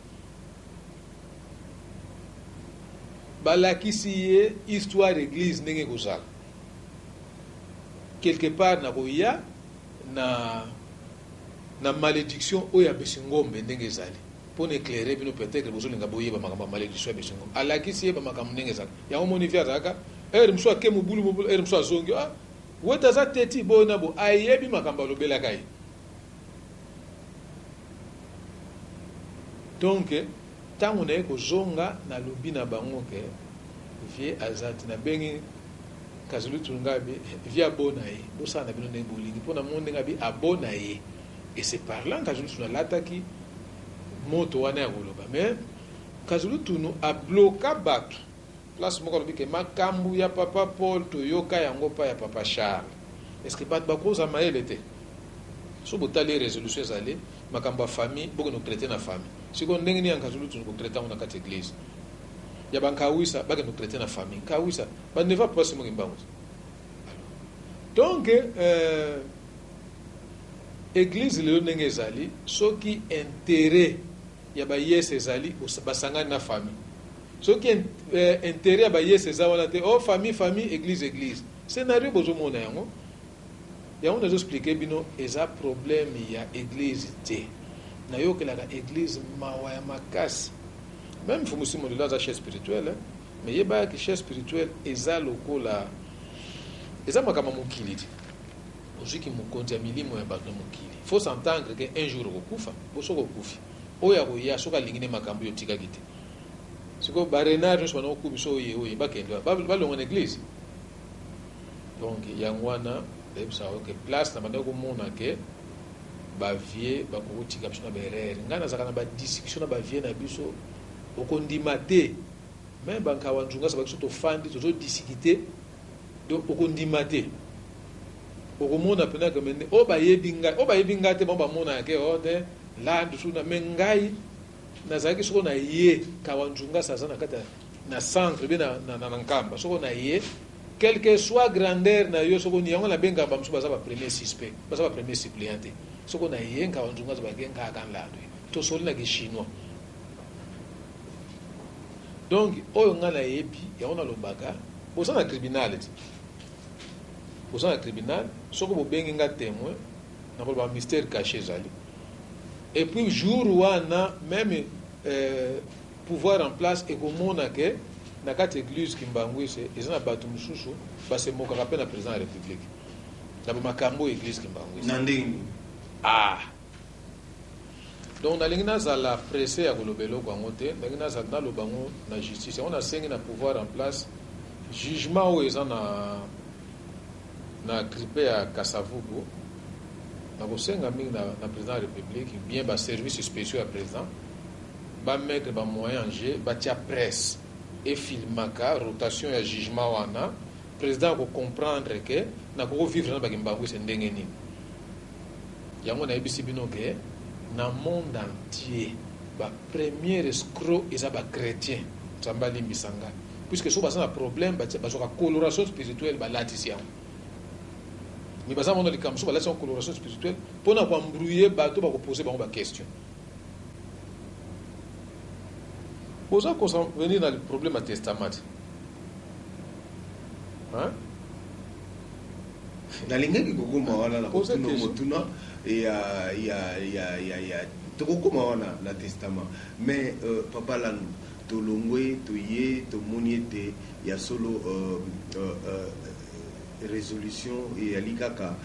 Balakisi ye histoire église ndenge ekozala. Quelque part nakoya na malédiction oyo ya Besingombe ndenge ezali mpo na éclairer bino. Peut-être bozolinga boyeba makambo ya malédiction ya Besingombe. Alakisi ye bamakambo ndenge ezalaka. Yango moni vieux azalaka heure mosusu ake mobulu mobulu, heure mosusu azongi, ah wete aza teti boye na bo ayebi makambo alobelaka ye. Donc ntango naye kozonga, nalobi na bango ke vieux aza te. Nabengi Kazulu Ngabi, vieux abona ye, bosala na bino ndenge bolingi, mpo na mo ndenge abi abona ye. Et c'est parlant Kazulu Tunu alataki moto wana ya koloba, mais Kazulu Tunu abloka bato place moko. Alobi ke makambo ya papa Paul toyoka yango pa ya papa Charles. Est ce que bato bakozwa mayele te? So botali résolution ezali makambo ya famille, bokende kotraiter na famille. Sikoyo ndenge nini ya Kazulu Tunu kotraiter yango na kati église ya bankawisa? Bakende kotraiter na famille nkawisa baneva mpasi moki mbango. Donc église lelo ndenge ezali, soki intérêt ya bayese ezali, basangani na famille. Soki intérêt ya bayese eza wana te, oh famille famille, église église. Scénario bozomona yango, yango nazoexpliquer bino, eza problème ya église te. Nayokelaka église mawa ya makasi. Même Mfumu Molelo aza chef spirituel, hein? Mais yebaki, chef spirituel eza lokola eza makambo ya mokili te. Ozwiki mokonzi ya milimo ya bato na mokili, faut s'entendre ke un jour okokufa. Bo soki okufi, oyo akoya soki alingi nde makambo oyo otikaki te. Sikoyo barenard nyonso bana kokubi so oye oye bakende balonga na église. Donc yango wana nayebisaka ke place na bandaki komona ke bavieux bakokotika biso na baerreur. Ngai nazalaka na badiscussion na bavieux na biso, okondima te. Me bankawa nzungasa babiso tofandi, tozodiscuter. Donc okondima te, okomona mpena ke mende oyo bayebi ngai, oyo bayebi ngai te, bango bamonaka ke o te landu suna. Me ngai nazalaki soko na ye kawa nzungasa aza na kati na centre be na Nkamba. Soko na ye, quelle que soit grandeur na yo, soko ni yango nabengaka bamosusu baza bapremier suspect, baza bapremier suppléant te. Soko na ye nkawa nzungasa bake nkaka nlandu tosoli na kichinois. Donc oyo ngai nayebi yango, nalobaka boza na tribunal te, boza na tribunal. Soki bobengi nga témoin, nakoloba mystère caché ezali. Et puis jour wana même pouvoir en place ekomona ke na kati église Kimbanguiste eza na bato mosusu basemokaka mpe na président ya République na bamakambo oyo église Kimbanguiste. Na ndenge? Ah, donc nalingi nazala pressé ya koloba eloko yango te. Ndenge nazala naloba yango na justice, yango nasengi na pouvoir en place, jugement oyo eza na grippe ya Kasavubu, nakosenga mingi na président ya République, bien baservice spéciaux ya président bamettre bamoyen en jeu, batia presse efilmaka rotation ya jugement wana. Président akocomprendre ke nakokovivre na bakimbangwise ndenge nini. Yango nayebisi bino ke na monde entier bapremier escroc eza bachrétien. Nzambe alimbisa nga, puisque soki baza na problème, bazwaka coloration spirituelle, balatisi yango. Me baza mona likambo so balatisi yango coloration spirituelle mpona koembrouiller bato, bakopose bango baquestion. Boza kovenir na problème ya testament te, hein? Nalingaki kokóma wana na kotuna motuna ya tokokóma wana na testament. Mais papa Landu, tolongwe, toye, tomoni ete ya solo résolution eyali kaka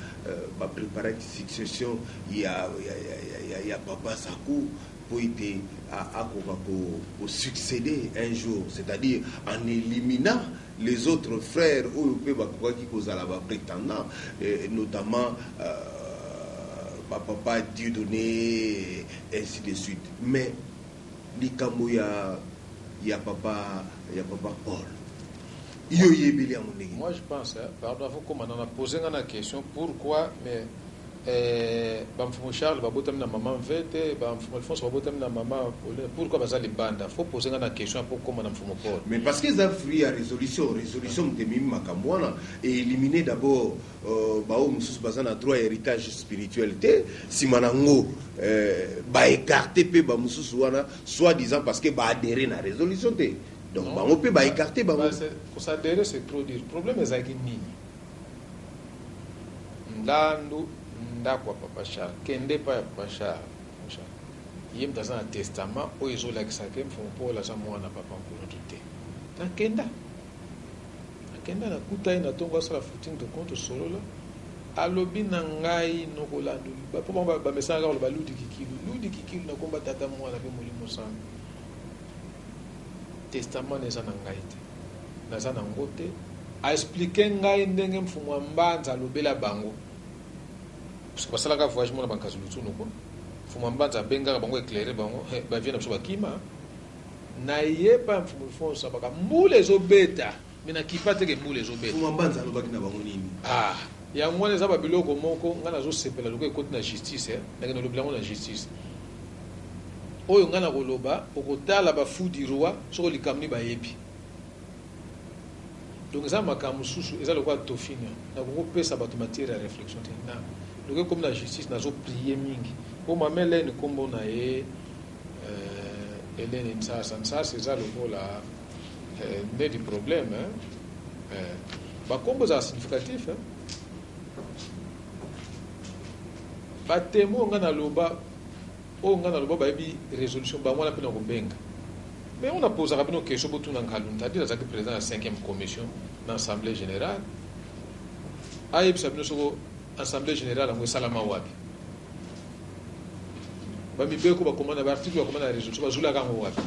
bapréparaki succession ya papa Saku mpo ete akoka kosuccéder un jour, c'est-à-dire en éliminant les autres frères oyo mpe bakokaki kozala baprétendant, notamment bapapa Dieudonné, ainsi de suite. Mais likambo ya papa Paul, yo oyebeli yango ndenge? Moi je pense, hein, pardon, faut comment on a posé la question pourquoi, mais Bamfumu Charles babotami na mama Mvete, bamfumu Alphonse babotami na mama Pauline. Pourquoi baza libanda? Faut poser nga na question po koma na mfumu Paul. Mais parce que eza fruit ya résolution. Résolution moto ememi makambo wana éliminer d'abord baoyo mosusu baza na droit ya héritage spirituel te. Nsima nango baécarte mpe bamosusu wana, soit disant parce que baadhéré na résolution te. Donc bango mpe baécarte bango. Koadhérer, c'est trop dire. Problème ezalaki nini? Ndandu, ndako ya papa Charles, kende epai ya papa Charles. Ye moto aza na testament oyo ezolakisaka mfumu Paul aza mwana papa nkulutu te. Nakenda, nakuta ye na ntongo, asala footing de compte, tosolola. Alobi na ngai nokolanda mpo bango bamesanaka koloba ludi kikilu, ludi kikilu, nakomba tata, mwana mpe molimo sango. Testament eza na ngai te, naza nango te. Aexpliquer ngai ndenge mfumu ya Mbanza alobela bango, parce que basalaka voyage mona bankazi lutunu ko mfumu ya Mbanza abengaka bango, éclaire bango, bavie na biso bakima. Nayeba ya mfumu Alphonse abaka mbula ezobeta, me nakipa teke mbula ezobeta. Mfumu Mbanza alobaki na bango nini? Ah, yango wana eza babiloko moko ngai nazosepela loko ekoti na justice. Ndenge nalobi yango na justice oyo, ngai nakoloba, okotala bafous du roi soki likambo nini bayebi. Donc eza makambo mosusu, eza lokola tofina, nakoki kopesa bato matière ya réflexion te. Na lokola ekomi na justice, nazoprier mingi po mama Helene, nkombo na ye Helene Nsasa. Nsasa eza lokola nde du problème, hein? Bakombo ezala significatif, hein? Batémoin oyo ngai naloba, bayebi résolution bango wana mpe na kobenga. Mais on aposaka bino question, botuna Nkalunta, c'est-à-dire azalaki président ya 5e commission na assemblée générale, ayebisa bino soko assemblée générale yango esalama wapi, bamibeko bakoma na baarticle, bakoma na résolution, bazulaka yango wapi?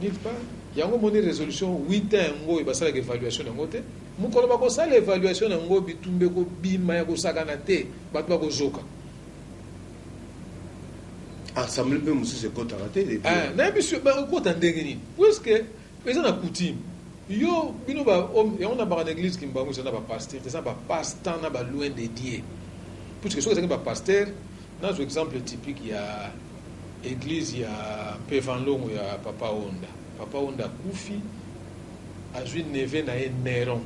Nulle part. Yango moni résolution 8 ans yango oyo basalaka évaluation yango te. Mokolo bakosala évaluation yango, bitumba ekobima ya kosakana te, bato bakozoka. Assemblée mpe mosusu ekɔtaka te. Nayebi so okɔta ndenge nini, puisque eza na coutume. Yo bino yango na baka na église Kimbangu, eza na bapasteur, eza na bapasse-temps na baloin de Dieu, puisque soki ezalaki bapasteur, nazwa exemple typique ya église ya Mpevanlongo ya papa Onda. Papa Onda akufi, azwi neveu na ye Néron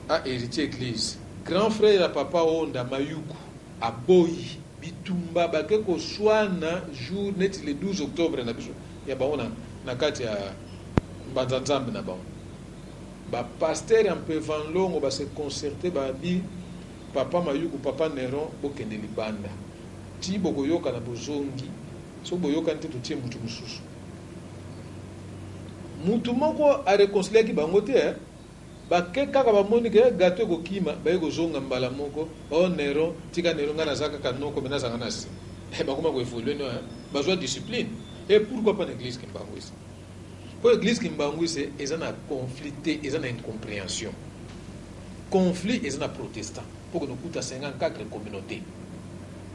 a héritier église. Grand frère ya papa Onda, Mayuku, aboyi. Bitumba, bake koswana jour neti le 12 octobre na biso ya bango na kati ya mbanza nzambe na bango. Bapasteur ya Mpevanlongo base concerter, babi: "Papa Mayuku, papa Néron, bokende libanda ti bokoyoka na bozongi. Soki boyokani te, totie mutu mosusu." Mutu moko aréconciliaki bango te, eh? Bake kaka, bamoni ke gâteau ekokima, baye kozonga mbala moko: "O Néron, tika Néron, ngai naza kaka noko, me nazanga na nsima." Bakoma koévoluer no, bazwa discipline. Et pourquoi pas na église Kimbanguiste? Mpo église Kimbanguiste eza na conflit te, eza na incompréhension. Conflit eza na protestant, mpo kende okuta 54 communauté,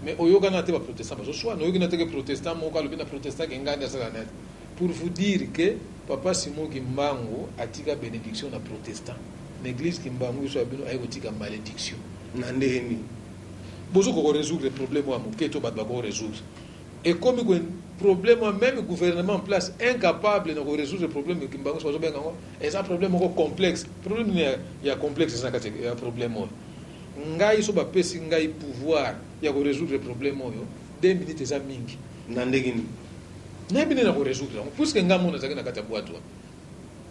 mais oyokana te. Baprotestant bazoswana, oyoki na teke protestant moko alobi na protestant ke ngai nde asala net. Pour vous dire que papa Simon Kimbangu atika bénédiction na protestant, na église Kimbangu biso ya bino aye kotika malédiction. Na ndenge nini? Bozokoka korésoudre problème oyo ya moke to bato bakorésoudre, ekomi ko problème oyo même gouvernement en place incapable na korésoudre problème. Kimbangu so bazobenga yango, eza problème moko complexe. Problème nini ya complexe eza na kati ya problème oyo? Ngai so bapesi ngai pouvoir ya korésoudre problème oyo, 2 minutes eza mingi. Na ndenge nini? Nayebi nde na korésoudre yango, puisque ngai mona azalaki na kati ya bwato wana.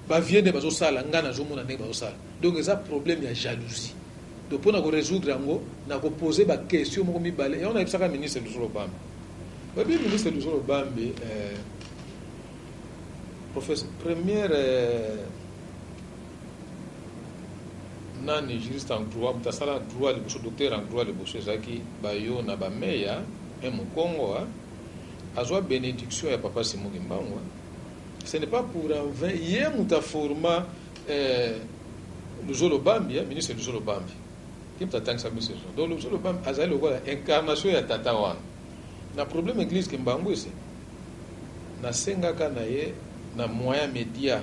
Bavie nde bazosala, ngai nazomona ndenge bazosala. Donc eza problème ya jalousie. Donc mpona korésoudre yango, na kopose baquestion moko mibale. Yango nayebisaka ministre Luzolo Bambi. Oyebi ministre Luzolo Bambi, professeur première, nani, juriste en droit, moto asala droit liboso, docteur en droit liboso, ezalaki bayo na bameya e mokongo, azwa bénédiction ya papa Simon Kimbangu. Ce n'est pas pour en vain ye moto aforma Luzolo Bambi, ministre Luzolo Bambi, ye moto atangisa ministre. Donc Luzolo Bambi azali lokola incarnation ya tata wana. Na problème église Kimbangu ese, nasengaka na ye na moyen média,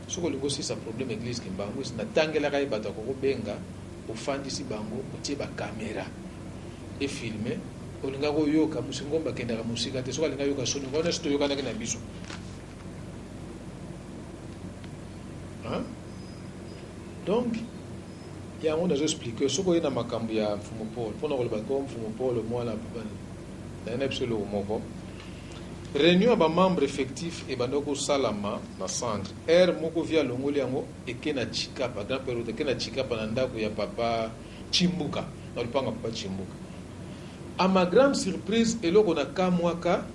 soki olingi osisa problème église Kimbangu ese, natangelaka ye bato akokobenga. Ofandisi bango, otie ba camera e filme, olingaki oyoka Musingombe akendaka mosika te, soki alingi ayoka soni wana esi toyokanaki na biso. Hein? Donc yango nazo expliquer soki oye na makambo ya Mfumu Paul pona koloba ko Mfumu Paul mwana papa naye na biso eloko moko. Reunion ya ba membre effectif ebanda kosalama na centre. Heure moko vie alongoli yango eke na Tshikapa, grand père eke na Tshikapa na ndako ya papa Tshimbuka, na lupango ya papa Tshimbuka. À ma grande surprise, eloko na kamwaka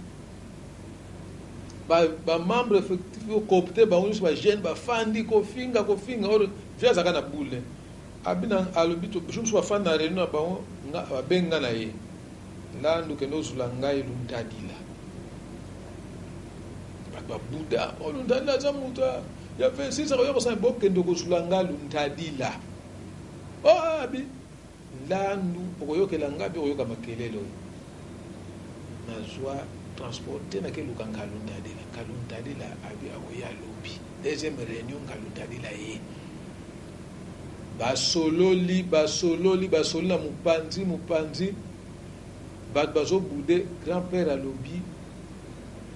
ba, ba membre effectif coopte bango nyonso ba jeune bafandi kofinga kofinga or vie azalaka na boule abina alobi to jour mosusu bafandi na réunion na bango nga babengi nga na ye Landu kende ozula ngai luntadila. Bato babuda, oh luntadila aza moto ya 26 akoya kosala bokende kozula ngai luntadila. Oh abi Landu okoyokela ngai mpe okoyoka makelele oyo. Nazwa transport te nakeluka Nkaluntadila. Nkaluntadila abi akoya lobi. Deuxième réunion Nkaluntadila ye. Basololi basololi basololi na mupanzi mupanzi batu bazo boude grand père alobi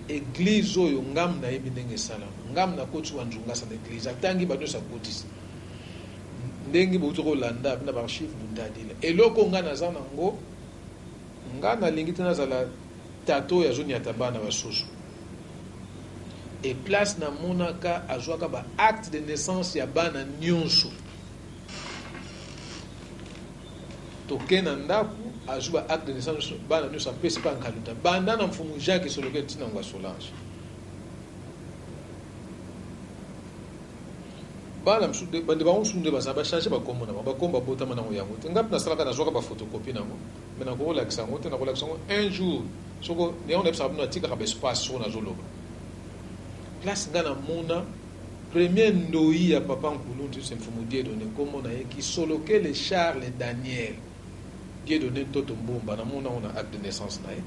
eglise oyo ngam nayebi ndenge esalama ngam nakotisi wa nzungasa na eglise atangi batu nionso akotisi ndenge bowuti kolanda na ba archive bundadila eloko nga naza nango nga nalingi te nazala tata oyo azoniata bana basusu. Et place na monaka azuaka ba actes de naissance ya bana nionso. Toke na ndaku azui ba actes de naissance nionso bana nionso apesi pa Nkaluta banda na Mfumu Jacques Soloke ti na Ngwa Solange. Bana mosusu de bande bango mosusu nde baza ba changer ba kombo na bango ba kombo babotama nango yango te. Nga pe nasalaka nazuaka ba photocopie nango mais nakoki kolakisa yango te nakolakisa yango un jour. Soko yango nayebisaka bino natikaka ba espace soko nazoloba place nga namona premier ndoyi ya papa nkuluntu se mfumu Dieudonne kombo na ye Kisolokele Charles Daniel Dieudonne Ntoto Mbumba namona yango na acte de naissance na ye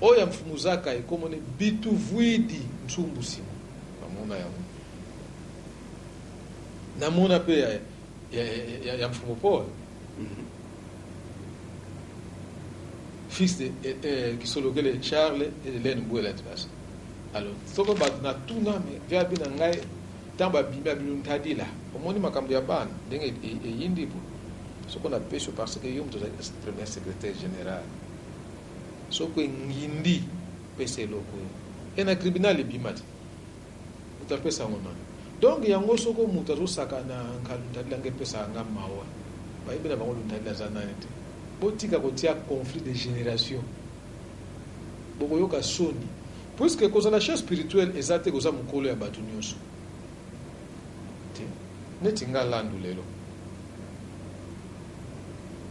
oyo ya mfumu Zakai kombo ne Bituvuidi Nsumbu Simo namona yango namona pe ya, ya, ya, ya mfumu Paul mm -hmm. Fils de Kisolokele Charles et Helène Buela Dibasa. Alors soko bato na tuna me via abi na ngai ntango babimi abimi ntadila omoni makambo ya bana ndenge eyindi bo soko na pesi yo parce que yo moto ozali premier secrétaire général soko engindi pesa eloko oyo e na tribunal ebima te Moto apesa yango nani? Donc yango soko moto azosaka na nka luntadila nga epesaka nga mawa. Bayebi na bango luntadila aza nani te. Botika kotia conflit de generation. Bokoyoka soni. Puisque kozala chef spirituel eza te koza mukolo ya batu nioso. Te. Neti nga Landu lelo.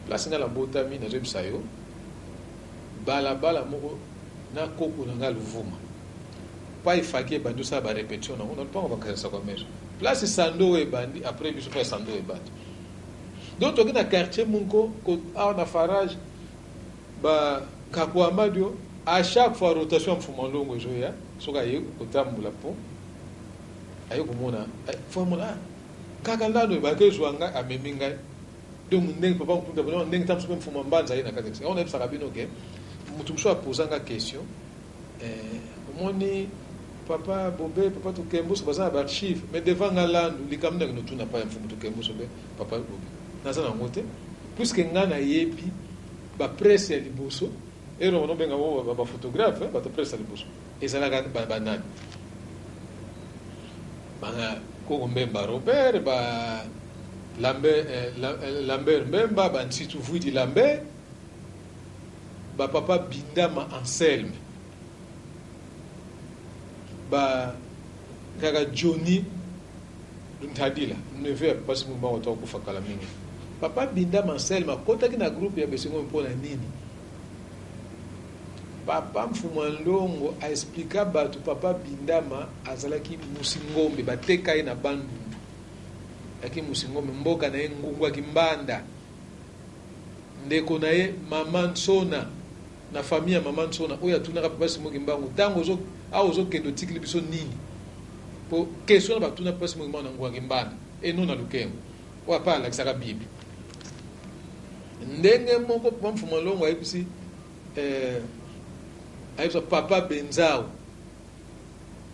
Place nga nabotami nazoyebisa yo balabala moko na koko na nga Luvuma. Pai faki ebandi osala ba repetition nango na lupango bakasasa kwa meso place sando oyo ebandi après biso pa sando ebandi donc toki na quartier moko awa na farage ba kakuamadio à chaque fois rotation ya mfuma longo ezoya soki aye kotambola po aye komona fo amona ah, kaka ndano ebaki ezwa ngai amemi ngai donc ndenge papa nkunta ndenge ntango mosusu mpe mfuma mbanza aye na kati yango nayebisaka bino ke moto mosusu apoza nga question. Eh omoni papa bobe papa tukembuso baza na ba archive mais devant nga landu likambo nini akende otuna pa ya mfumu tukembuso be papa bobe naza na ngo te puisque nga nayebi ba presse ya liboso ero bano benga bango ba photographe bato presse ya liboso ezalaka ba banani ba koko mbemba Robert ba Lambert, eh, Lambert Mbemba ba Nsitu Vuidi Lambert Ba papa Bindama Anselme, ba kaka Johnny Luntadila, neveu ya papa Simon Kimbangu ata akufa kala mingi. Papa Bindama Anselme akotaki na groupe ya Besengombe mpo na nini? Papa Mfumua Nlongo a explika batu papa Bindama azalaki Musingombe, bateka ye na Bandundu. Azalaki Musingombe, mboka na ye Ngungwa Kimbanda. Ndeko na ye mama Nsona na famille ya mama Nsona oyo atunaka papa Simon Kimbangu tango ozo awa ozo kende otikili biso nini? Po question wana batuna papa Simon Kimbangu na Ngwanga Kimbanda et non na Lukengo. Oyo apa alakisaka Bible. Ndenge moko papa Mfuma Longo ayebisi eh, ayebisa papa Benzao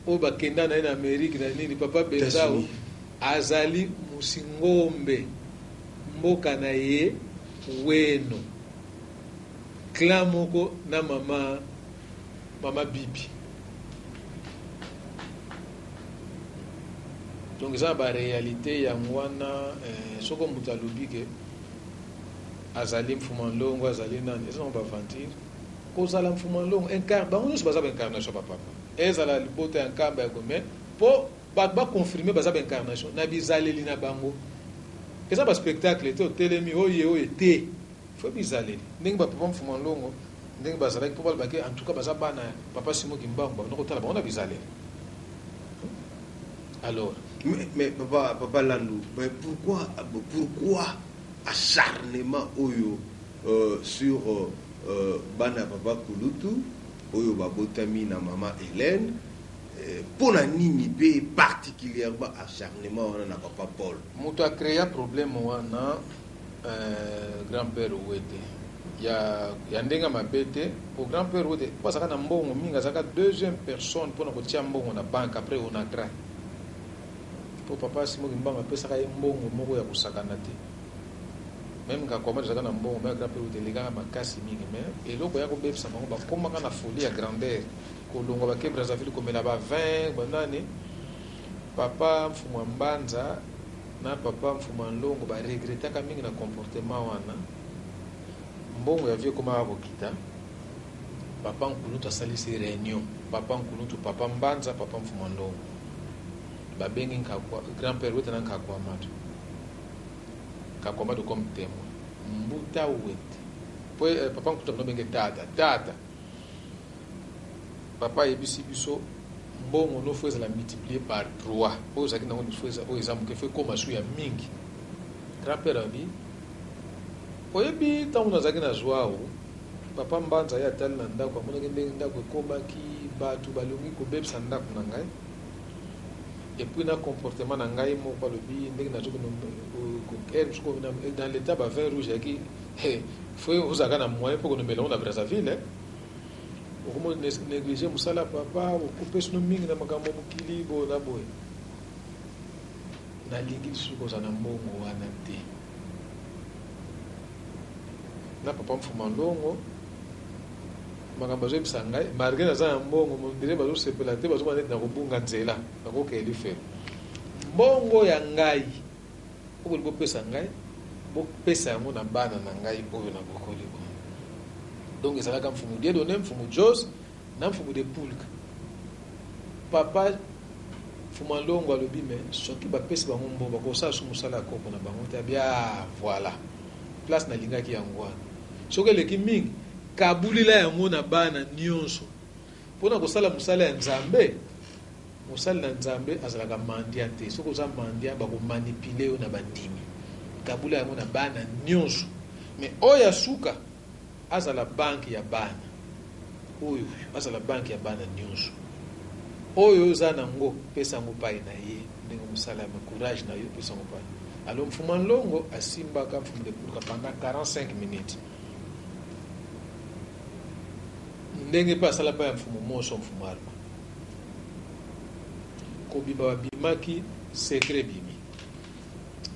oyo bakenda na ye na Amerique na nini, papa Benzao azali musingombe mboka na ye Weno, clan moko na mama mama Bibi. Donc eza na ba realite yango wana eh, soko moto alobi ke azali mfuma nlongo azali nani, eza nango ba aventure. Kozala mfuma nlongo incar bango nyonso baza ba incarnation ba papa, ezala libota ya nkamba ya gome po bato ba confirmer baza ba incarnation na bizaleli na bango. Eza ba spectacle te, otelemi oye oye te, faut bizaleli ndenge ba papa mfuma nlongo ndenge bazalaki po balobaki en tout cas baza bana ya papa Simon Kimbangu, babanda kotala bango na bizaleli. Alors Mais papa Landu, mais pourquoi acharnement oyo sur bana papa Kulutu oyo babotami na mama Hélène, pona nini pe particulièrement acharnement wana na papa Paul? Moto a créa problème wana grand-père Wete ya ndenge mabe te. Po grand-père Wete po azalaka na mbongo mingi, azalaka deuxième personne pona kotia mbongo na banque après Onatra. Po papa Simon Kimbangu apesaka ye mbongo moko ya kosakana te. Même Kakwama azalaka na mbongo, mais grand-père Wete elekaka makasi mingi, mais eloko ya kobebisa bango bakomaka na folie ya grandeur. Kolongwa bake Brazzaville komela ba vin, ba nani. Papa Mfumu Mbanza na papa Mfumu Nlongo ba regrettaka mingi na comportement wana. Mbongo ya vie ekomaka kokita. Papa Nkulutu asalisi réunion. Papa Nkulutu, papa Mbanza, papa Mfumu Nlongo. Babengi Nkakwa, grand-père Wete na Nkakwa Matu. Nkakwa Matu comme témoin. Mbuta Wete. Po papa Nkulutu abenge tata, tata. Papa ayebisi biso mbongo no faut ezala multiplier par 3. Oyo ezalaki nango faut eza, oyo eza moke, faut ekoma su ya mingi. Grand-père abi, oyebi ntango nazalaki na Zwawu, papa Mbanza ye atali na ndako, amonaki ndenge ndako ekomaki, bato balongi kobebisa ndako na ngai. Et puis na comportement na ngai moko alobi ndenge nazoki dans l'état ba vin rouge yaki, hey, faut ozalaka na moyen mpo konomela yango na Brazzaville, eh. Okomo négliger mosala papa, okopesi no mingi na makambo mokili boye na boye. Nalingi lisusu kozala na mbongo wana te. Na papa Mfuma Nlongo makambo azoyebisa ngai, malgré naza na mbongo, mondire bazosepela te, bazomona neti nakobunga nzela, nakokende lifelo. Mbongo ya ngai oyo bopesa ngai, bopesa yango na bana na ngai oyo na bokoli oyo. Donc ezalaka Mfumu Dieudonné, Mfumu Jos na Mfumu de Pulka. Papa Mfumu Nlongo alobi me soki bapesi bango mbongo bakosala su mosala ya koko na bango te. Abi, ah, voilà place nalingaki yango wana. Soki eleki mingi kabulila yango na bana nyonso mpona kosala mosala ya Nzambe. Mosali na Nzambe azalaka mandia te. Soki oza mandia bakomanipule yo na bandimi. Kabula yango na bana nyonso. Mais oyo ya suka azala banque ya bana. Oyo azala banque ya bana nyonso. Oyo oza nango pesa yango pai na ye ndenge mosala ya courage na yo pesa yango pai. Alors Mfuma Nlongo asimbaka Mfumu de Pulka pendant 45 minutes. Ndenge pe asala pa ya Mfumu Moso Mfumu Alma. Kobima babimaki secret bimi.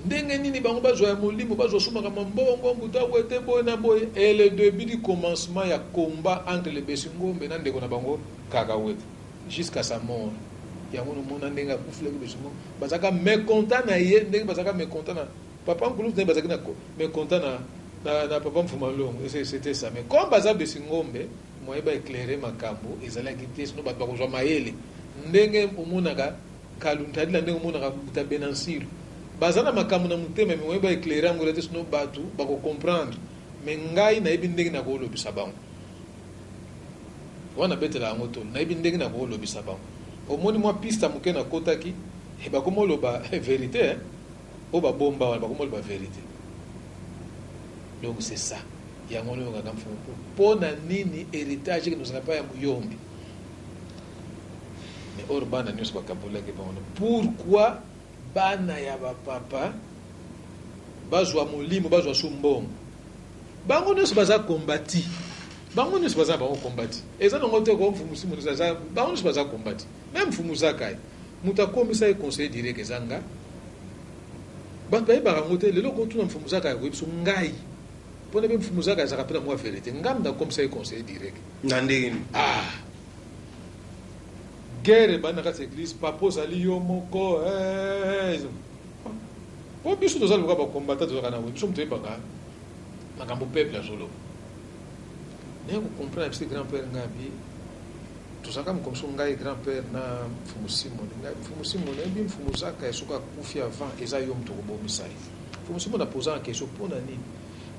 Ndenge nini bango bazwa ya molimo bazwa sumaka mambongo mbuta wete boye na boye. Et le début du commencement ya combat entre les Besingombe na ndeko na bango kaka wete jusqu'à sa mort. Yango nomona ndenge akufilaki Besingombe. Bazaka mécontent na ye ndenge bazaka mécontent na papa Nkulutu ndenge bazaki na mécontent na papa Mfuma Nlongo. C'était ça. Mais comme baza Besingombe moye ba éclairer makambo ezalaki te sinon bato bakozwa mayele ndenge omonaka Kalunta ndenge omonaka Mbuta Benansilu baza na makambo na motema mais moye ba éclairer yango te sinon bato bako comprendre. Mais ngai nayebi ndenge na kolobisa bango wana betela yango to nayebi ndenge na kolobisa bango. Omoni mwa piste moke nakotaki bakomoloba vérité oyo babomba wana bakomoloba vérité. Donc c'est ça yango oyo kaka mfumu mpo na nini héritage ekozala pa ya muyombe. Mais or bana nyonso bakabolaki bango. Pourquoi bana ya bapapa Bazwa molimo, bazwa su mbongo. Bango nyonso baza kombati. Bango nyonso baza bango kombati. Eza nango te ko Mfumu Simon aza, bango nyonso baza kombati. Même Mfumu Zakai, moto akomisa ye conseiller direct eza nga. Bato bayebaka yango te, lelo okotuna Mfumu Zakai akoyebi biso ngai. Mpo na be Mfumu Zakai azalaka mpe na mwa verite. Nga moto akomisa ye conseiller direct. Na ndenge nini? Ah! Guerre ebandi na kati ya eglise, papa ozali yo moko. Eh, po biso toza lokola ba combattant, tozalaka na biso moto oyebaka makambo peuple azoloba. Naye ko comprendre biso grand père Ngabi, tozalaka mokomso ngai grand père na Mfumu Simon. Ngai Mfumu Simon nayebi Mfumu Zaka soki akufi avant eza yo moto okobomisa ye. Mfumu Simon aposa na question mpona nini?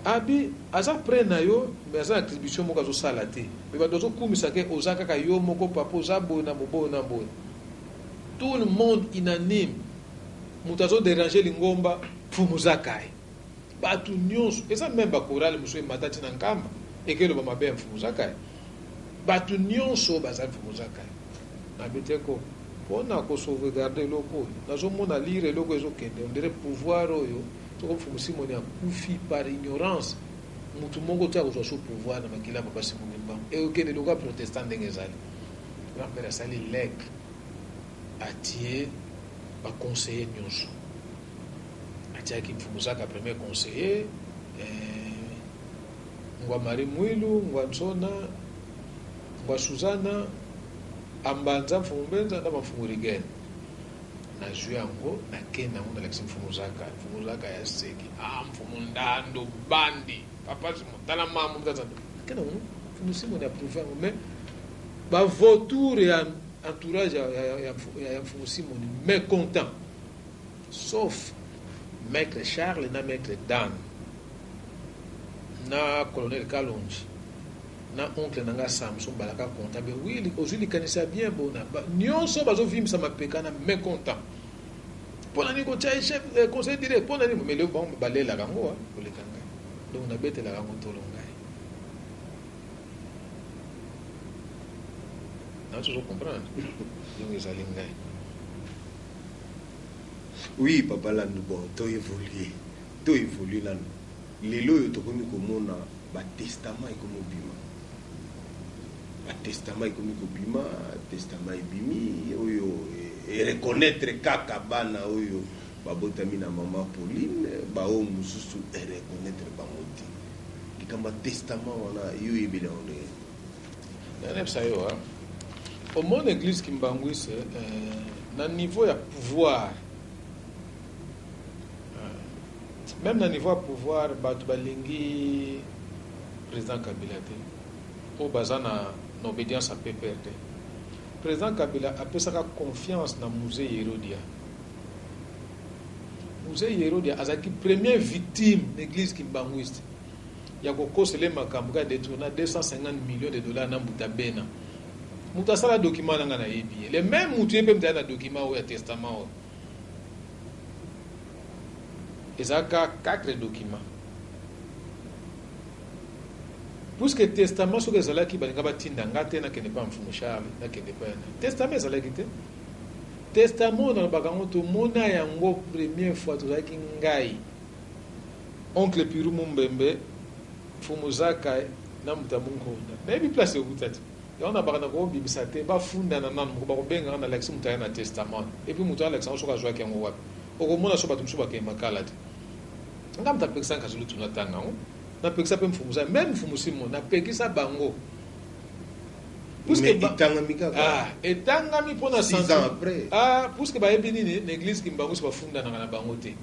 Abi aza près na yo mais aza na attribution moko azosala te. Mais bato bazokumisa ke oza kaka yo moko papa, oza boye na boye na boye. Tout le monde unanime. Moto azoderange lingomba Mfumu Zakai. Bato nyonso eza même ba chorale mosusu emata ti na nkamba ekeloba mabe ya Mfumu Zakai. Bato nyonso baza Mfumu Zakai. Nabi te ko mpona kosauvegarde eloko oyo nazomona lire eloko ezokende on dirait pouvoir oyo soko Mfumu Simoni akufi par ignorance, mutu moko te akozwa so pouvoir na makila ya papa Simon Kimbangu ekokende lokola protestant ndenge ezali. Grand père asali lek atie ba conseiller nyonso, atiaki Mfumu Zaka premier conseiller, Ngwa Marie Mwilu, Ngwa Nsona, Ngwa Suzana, Ambanza Mfumu Mbenza na ba Mfumu Rigene. Nazwi yango nakende yango nalakisi Mfumu Zaka. Mfumu Zaka ya seki, ah Mfumu Ndando bandi papa Simon tala mamu mtata nakende yango Mfumu Simon approuve yango, mais ba vautour ya entourage ya Mfumu Simon mécontent, sauf Maître Charles na Maître Dan na Colonel Kalonji na oncle na nga Samson balaka content. Be oui, ozwi likanisi ya bien bona nyonso bazovimbisa mapeka na mécontent. Mpona nini kotia ye chef conseiller direct? Mpona nini? Mais lelo bango balelaka yango koleka ngai, donc nabetelaka yango tolo ngai. Na tozo comprendre, donc ezali ngai. Oui papa Landu, bon, to évoluer, to évoluer nanu. Lelo oyo tokomi komona batestament ekomi kobima, batestament ekomi kobima, testament ebimi oyo ereconnaître kaka bana oyo babotami na mama Pauline, baoyo mosusu ereconnaître bango te. Likambo ya testament wana, yo oyebeli yango ndenge? Nayebisa yo, omona église kimbanguiste na niveau ya pouvoir, même na niveau ya pouvoir, bato balingi président Kabila te, oyo baza na obédience ya PPRD. Président Kabila apesaka confiance na Mzee Yerodia. Mzee Yerodia azalaki première victime na église kimbanguiste ya kokosele makambo kaka détourna 250 millions de dollars na mbuta bena. Moto asala document nanga nayebi ye, le même motu ye mpe moto aya na document oyo ya testament oyo ezalaka 4 documents, puisque testament soki ezalaki balinga batinda nga te nakende pa Mfumu Charles, nakende pa yana. Testament ezalaki te. Testament oyo nalobaka yango, tomona yango première fois tozalaki ngai, oncle Piru Mumbembe, Mfumu Zaka na moto ya Munkonda. Nayebi place ekuta te, yango nabaka na kobimisa te. Bafundana nanu moko bakobengaka nalakisi moto aya na testament, et puis moto alakisa yango soki azwaki yango wapi. Okomona so bato mosusu bakende makala te. Nga moto apekisa kasi lutu natanga yango, napekisa mpe Mfumu Zaka, même Mfumu Simon napekisa bango. Etangami kaka. Etangami mpona 6 ans après. Puisque bayebi nini na église kimbangusi bafundanaka na bango te.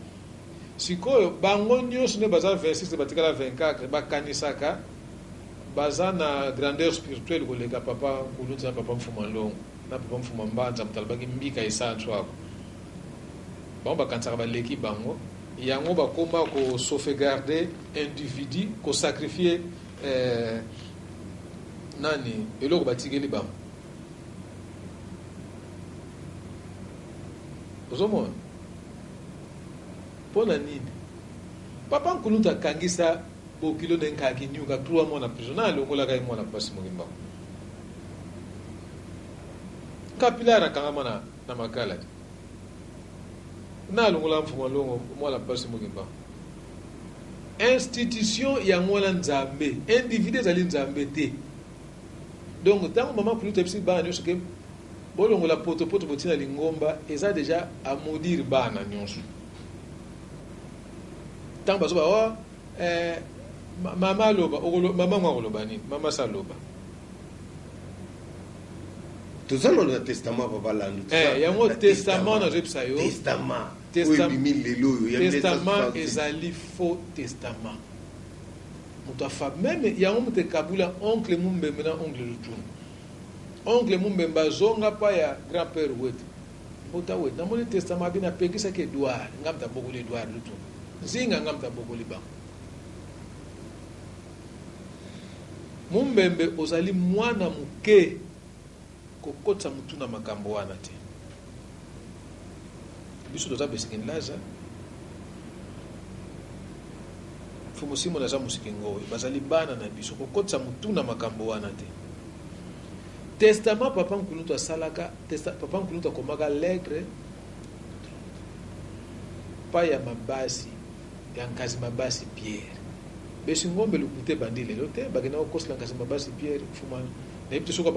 Sikoyo bango nyonso nde baza 26 batikala 24, bakanisaka baza na grandeur spirituelle koleka papa Kulunzi na papa Mfuma Ndongo na papa Mfuma Mbanza. Moto alobaki mbika esantu ako, bango bakanisaka baleki bango, yango bakoma kosauvegarde individu, kosacrifier nani eloko batikeli bango. Ozomona mpo na nini papa Nkulutu akangisa bokilo na nkaki nyuka 3 mois na prison na alongolaka ye mwana mpasi mokimba kapilar akangama na makala te na alongolaka Mfuma Longo mwana mpasi mokimba. Institution yango wana Nzambe, individu ezali Nzambe te. Donc ntango mama kulutu ayebisi bana nyonso ke bolongola potopoto botina lingomba, eza deja à maudire bana nyonso. Ntango bazoba oh, eh, mama aloba, mama ngo akoloba nini? Mama sa aloba. Toza nano na testament, papa Landu. Eh, yango testament nazoyebisa yo. Testament oyo ebimi lelo oyo ya testament 1966. Ezali faux testament. Moto afa meme yango, moto ekabula oncle Mumbembe na oncle Lutunu. Oncle Mumbembe azonga pa ya grand père Wete, mbota Wete, namoni testament abi napekisaki Edouard, nga moto abokoli Edouard Lutunu, Nzinga, nga moto abokoli bango. Mumbembe, ozali mwana moke, kokotisa motu na makambo wana te. Biso toza besikini laza Mfumu Simon aza mosiki ngowe, bazali bana na biso, kokotisa motu na makambo wana te. Testament papa nkulutu asalaka papa nkulutu akomaka lettre pa ya mabasi ya Nkazi Mabasi Pierre Besi Ngombe. Lokuta ebandi lelo te. Bakenda kokosela Nkazi Mabasi Pierre. Mfuma nayebi te soki